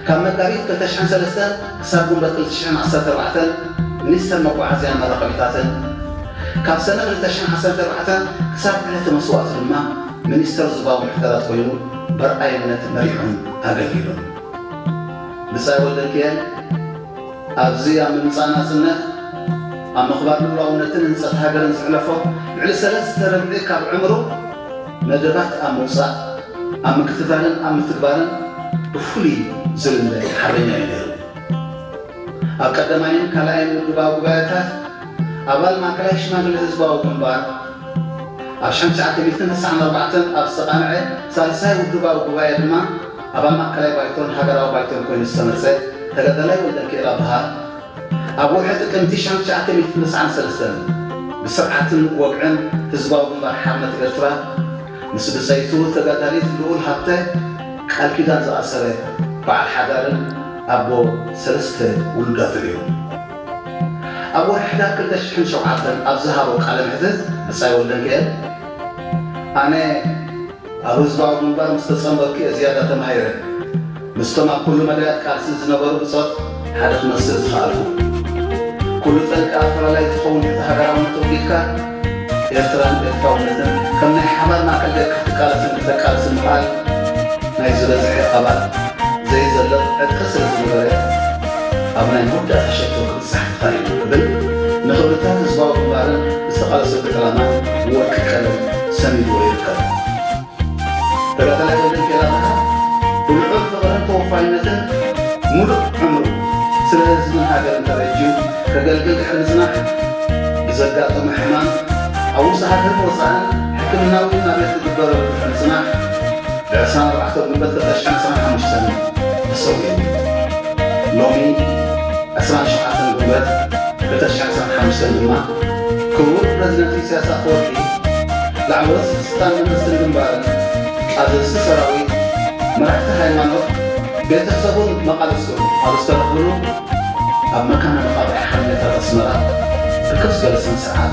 ካብ መጋቢት ክልተ ሽሕን ሰለስተን ክሳብ ግንቦት ክልተ ሽሕን ዓሰርተ ኣርባዕተን ሚኒስተር መጓዓዝያን መራኸቢታትን፣ ካብ ሰነ ክልተ ሽሕን ዓሰርተ ኣርባዕተን ክሳብ ዕለተ መስዋእቱ ድማ ሚኒስተር ዞባዊ ምሕደራት ኮይኑ ብኣርኣያነት መሪሑን ኣገልጊሉን። ብጻይ ወልደንኪኤል ኣብዚ ኣብ ምምጻእ ናጽነት፣ ኣብ ምኽባር ልኡላውነትን ህንጸት ሃገርን ዘሕለፎ ልዕሊ ሰለስተ ርብዒ ካብ ዕምሩ መደባት ኣብ ምውጻእ፣ ኣብ ምክትታልን ኣብ ምትግባርን ብፍሉይ ዝልለ ሓርበኛ እዩ ነይሩ። ኣብ ቀዳማይን ካልኣይን ውድባዊ ጉባኤታት ኣባል ማእከላይ ሽማግለ ህዝባዊ ግንባር፣ ኣብ ሽሕን ትሽዓተ ሚእትን ተስዓን ኣርባዕተን ኣብ ዝተቓንዐ ሳልሳይ ውድባዊ ጉባኤ ድማ ኣባል ማእከላይ ባይቶን ሃገራዊ ባይቶን ኮይኑ ዝተመርጸ ተጋዳላይ ወልደንኪኤል ኣብርሃ፣ ኣብ ወርሒ ጥቅምቲ ሽሕን ትሽዓተ ሚእትን ተስዓን ሰለስተን ብስርዓትን ወግዕን ህዝባዊ ግንባር ሓርነት ኤርትራ ምስ ብጸይቱ ተጋዳሊት ልኡል ሃብተ ቃል ኪዳን ዝኣሰረ በዓል ሓዳርን ኣቦ ሰለስተ ውሉዳትን እዩ። ኣብ ወርሒ ሕዳር ክልተ ሽሕን ሸውዓተን ኣብ ዝሃቦ ቃለ መሕትት ብጻይ ወልደንኪኤል፣ ኣነ ኣብ ህዝባዊ ግንባር ምስ ተጸንበርኩ እየ ዝያዳ ተማሂረ። ምስቶም ኣብ ኩሉ መዳያት ቃልሲ ዝነበሩ ብጾት ሓደ ክመስል ዝኸኣልኩ። ኩሉ ጠንቂ ኣፈላላይ ዝኸውን ትሕቲ ሃገራውነት ወጊድካ፣ ኤርትራን ኤርትራውነትን ከም ናይ ሓባር ማእከል ጌርካ ክትቃለስን ክተቃልስን ምኽኣል ናይ ዝበዝሐ ኣባል ዘይዘልቕ ዕጥቂ ስለ ዝነበረ፣ ኣብ ናይ መወዳእታ ሸቶ ክብጻሕ ተኻኢሉ ክብል ንኽብርታት ህዝባዊ ግንባርን ዝተቓለሰሉ ዕላማን ብወርቂ ቀለም ሰኒድዎ ይርከብ። ተጋዳላይ ወልደንኪኤል ኣብርሃ ብልዑል ፍቕርን ተወፋይነትን ሙሉእ ዕምሩ ስለ ህዝብን ሃገርን ተበጅዩ ከገልግል ድሕሪ ምጽናሕ፣ ብዘጋጠሞ ሕማም ኣብ ውሽጢ ሃገርን ወጻእን ሕክምናዊ ናብየት ዝግበረሉ ድሕሪ ምጽናሕ፣ ብዕስራን ኣርባዕተን ግንቦት ክልተ ሽሕን ዕስራን ሓሙሽተን ተሰዊኡ። ሎሚ ዕስራን ሸውዓተን ግንቦት ክልተ ሽሕን ዕስራን ሓሙሽተን ድማ ክቡር ፕረዚደንት ኢሳያስ ኣፈወርቂ፣ ላዕለዎት ስልጣን መንግስትን ግንባርን፣ ኣዘዝቲ ሰራዊት፣ መራሕቲ ሃይማኖት፣ ቤተሰቡን መቓልስቱን ኣብ ዝተረኽብሉ ኣብ መካነ መቓብር ሓርነታት ኣስመራ ርክብ ዝበለ ስነ ስርዓት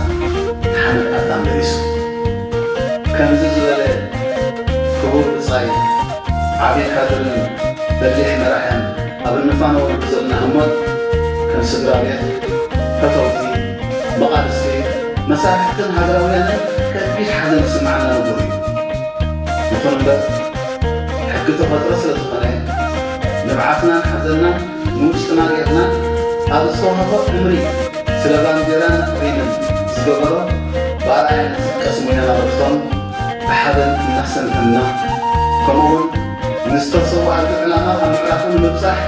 ሓመድ ኣዳም ለቢሱ። ከምዚ ዝበለ ክቡር ብጻይ፣ ዓቢ ካድርን በሊሕ መራሕን ኣብ እንፋነወሉ ዘለና ህሞት፣ ከም ስድራ ቤት፣ ፈተውቲ፣ መቓልስቲ፣ መሳርሕትን ሃገራውያንን ከቢድ ሓዘን ዝስምዓና ንቡር እዩ። ይኹን እምበር፣ ሕጊ ተፈጥሮ ስለ ዝኾነ፣ ንብዓትናን ሓዘንናን ንውሽጥና ጌርና፣ ኣብ ዝተዋህቦ ዕምሪ ስለ ባንዴራን ሪምን ዝገበሮ ብኣርኣያነት ዝጥቀስ ሙያን ኣበርክቶን ብሓበን እናሰንሐና፣ ከምኡውን ንዝተሰውኣሉ ዕላማ ኣብ ምዕራፉ ንምብጻሕ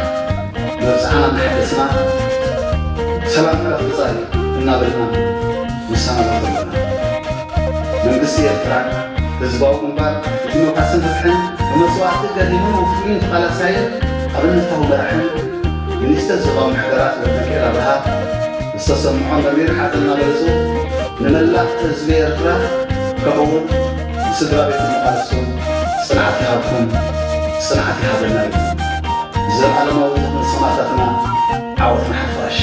መብጽዓና እናሓደስና፣ ሰላም ዕረፍ ብጻይ እናበልና ንሰናበቶ ኣለና። መንግስቲ ኤርትራ፣ ህዝባዊ ግንባር ንዲሞክራስን ፍትሕን ብመስዋእቲ ገዲሙን ውፉይን ተቓላሳይን ኣብነታዊ መራሕን ሚኒስተር ዞባዊ ምሕደራት ወልደንኪኤል ኣብርሃ ዝተሰምዖ መሪር ሓዘን እናገለጹ፣ ንመላእ ህዝቢ ኤርትራ ከምኡውን ንስድራ ቤት መቓልስቱ ጽንዓት ይሃብኩም፣ ጽንዓት ይሃበና እዩ። ዘልኣለማዊ ዝኽሪ ሰማእታትና። ዓወት ንሓፋሽ።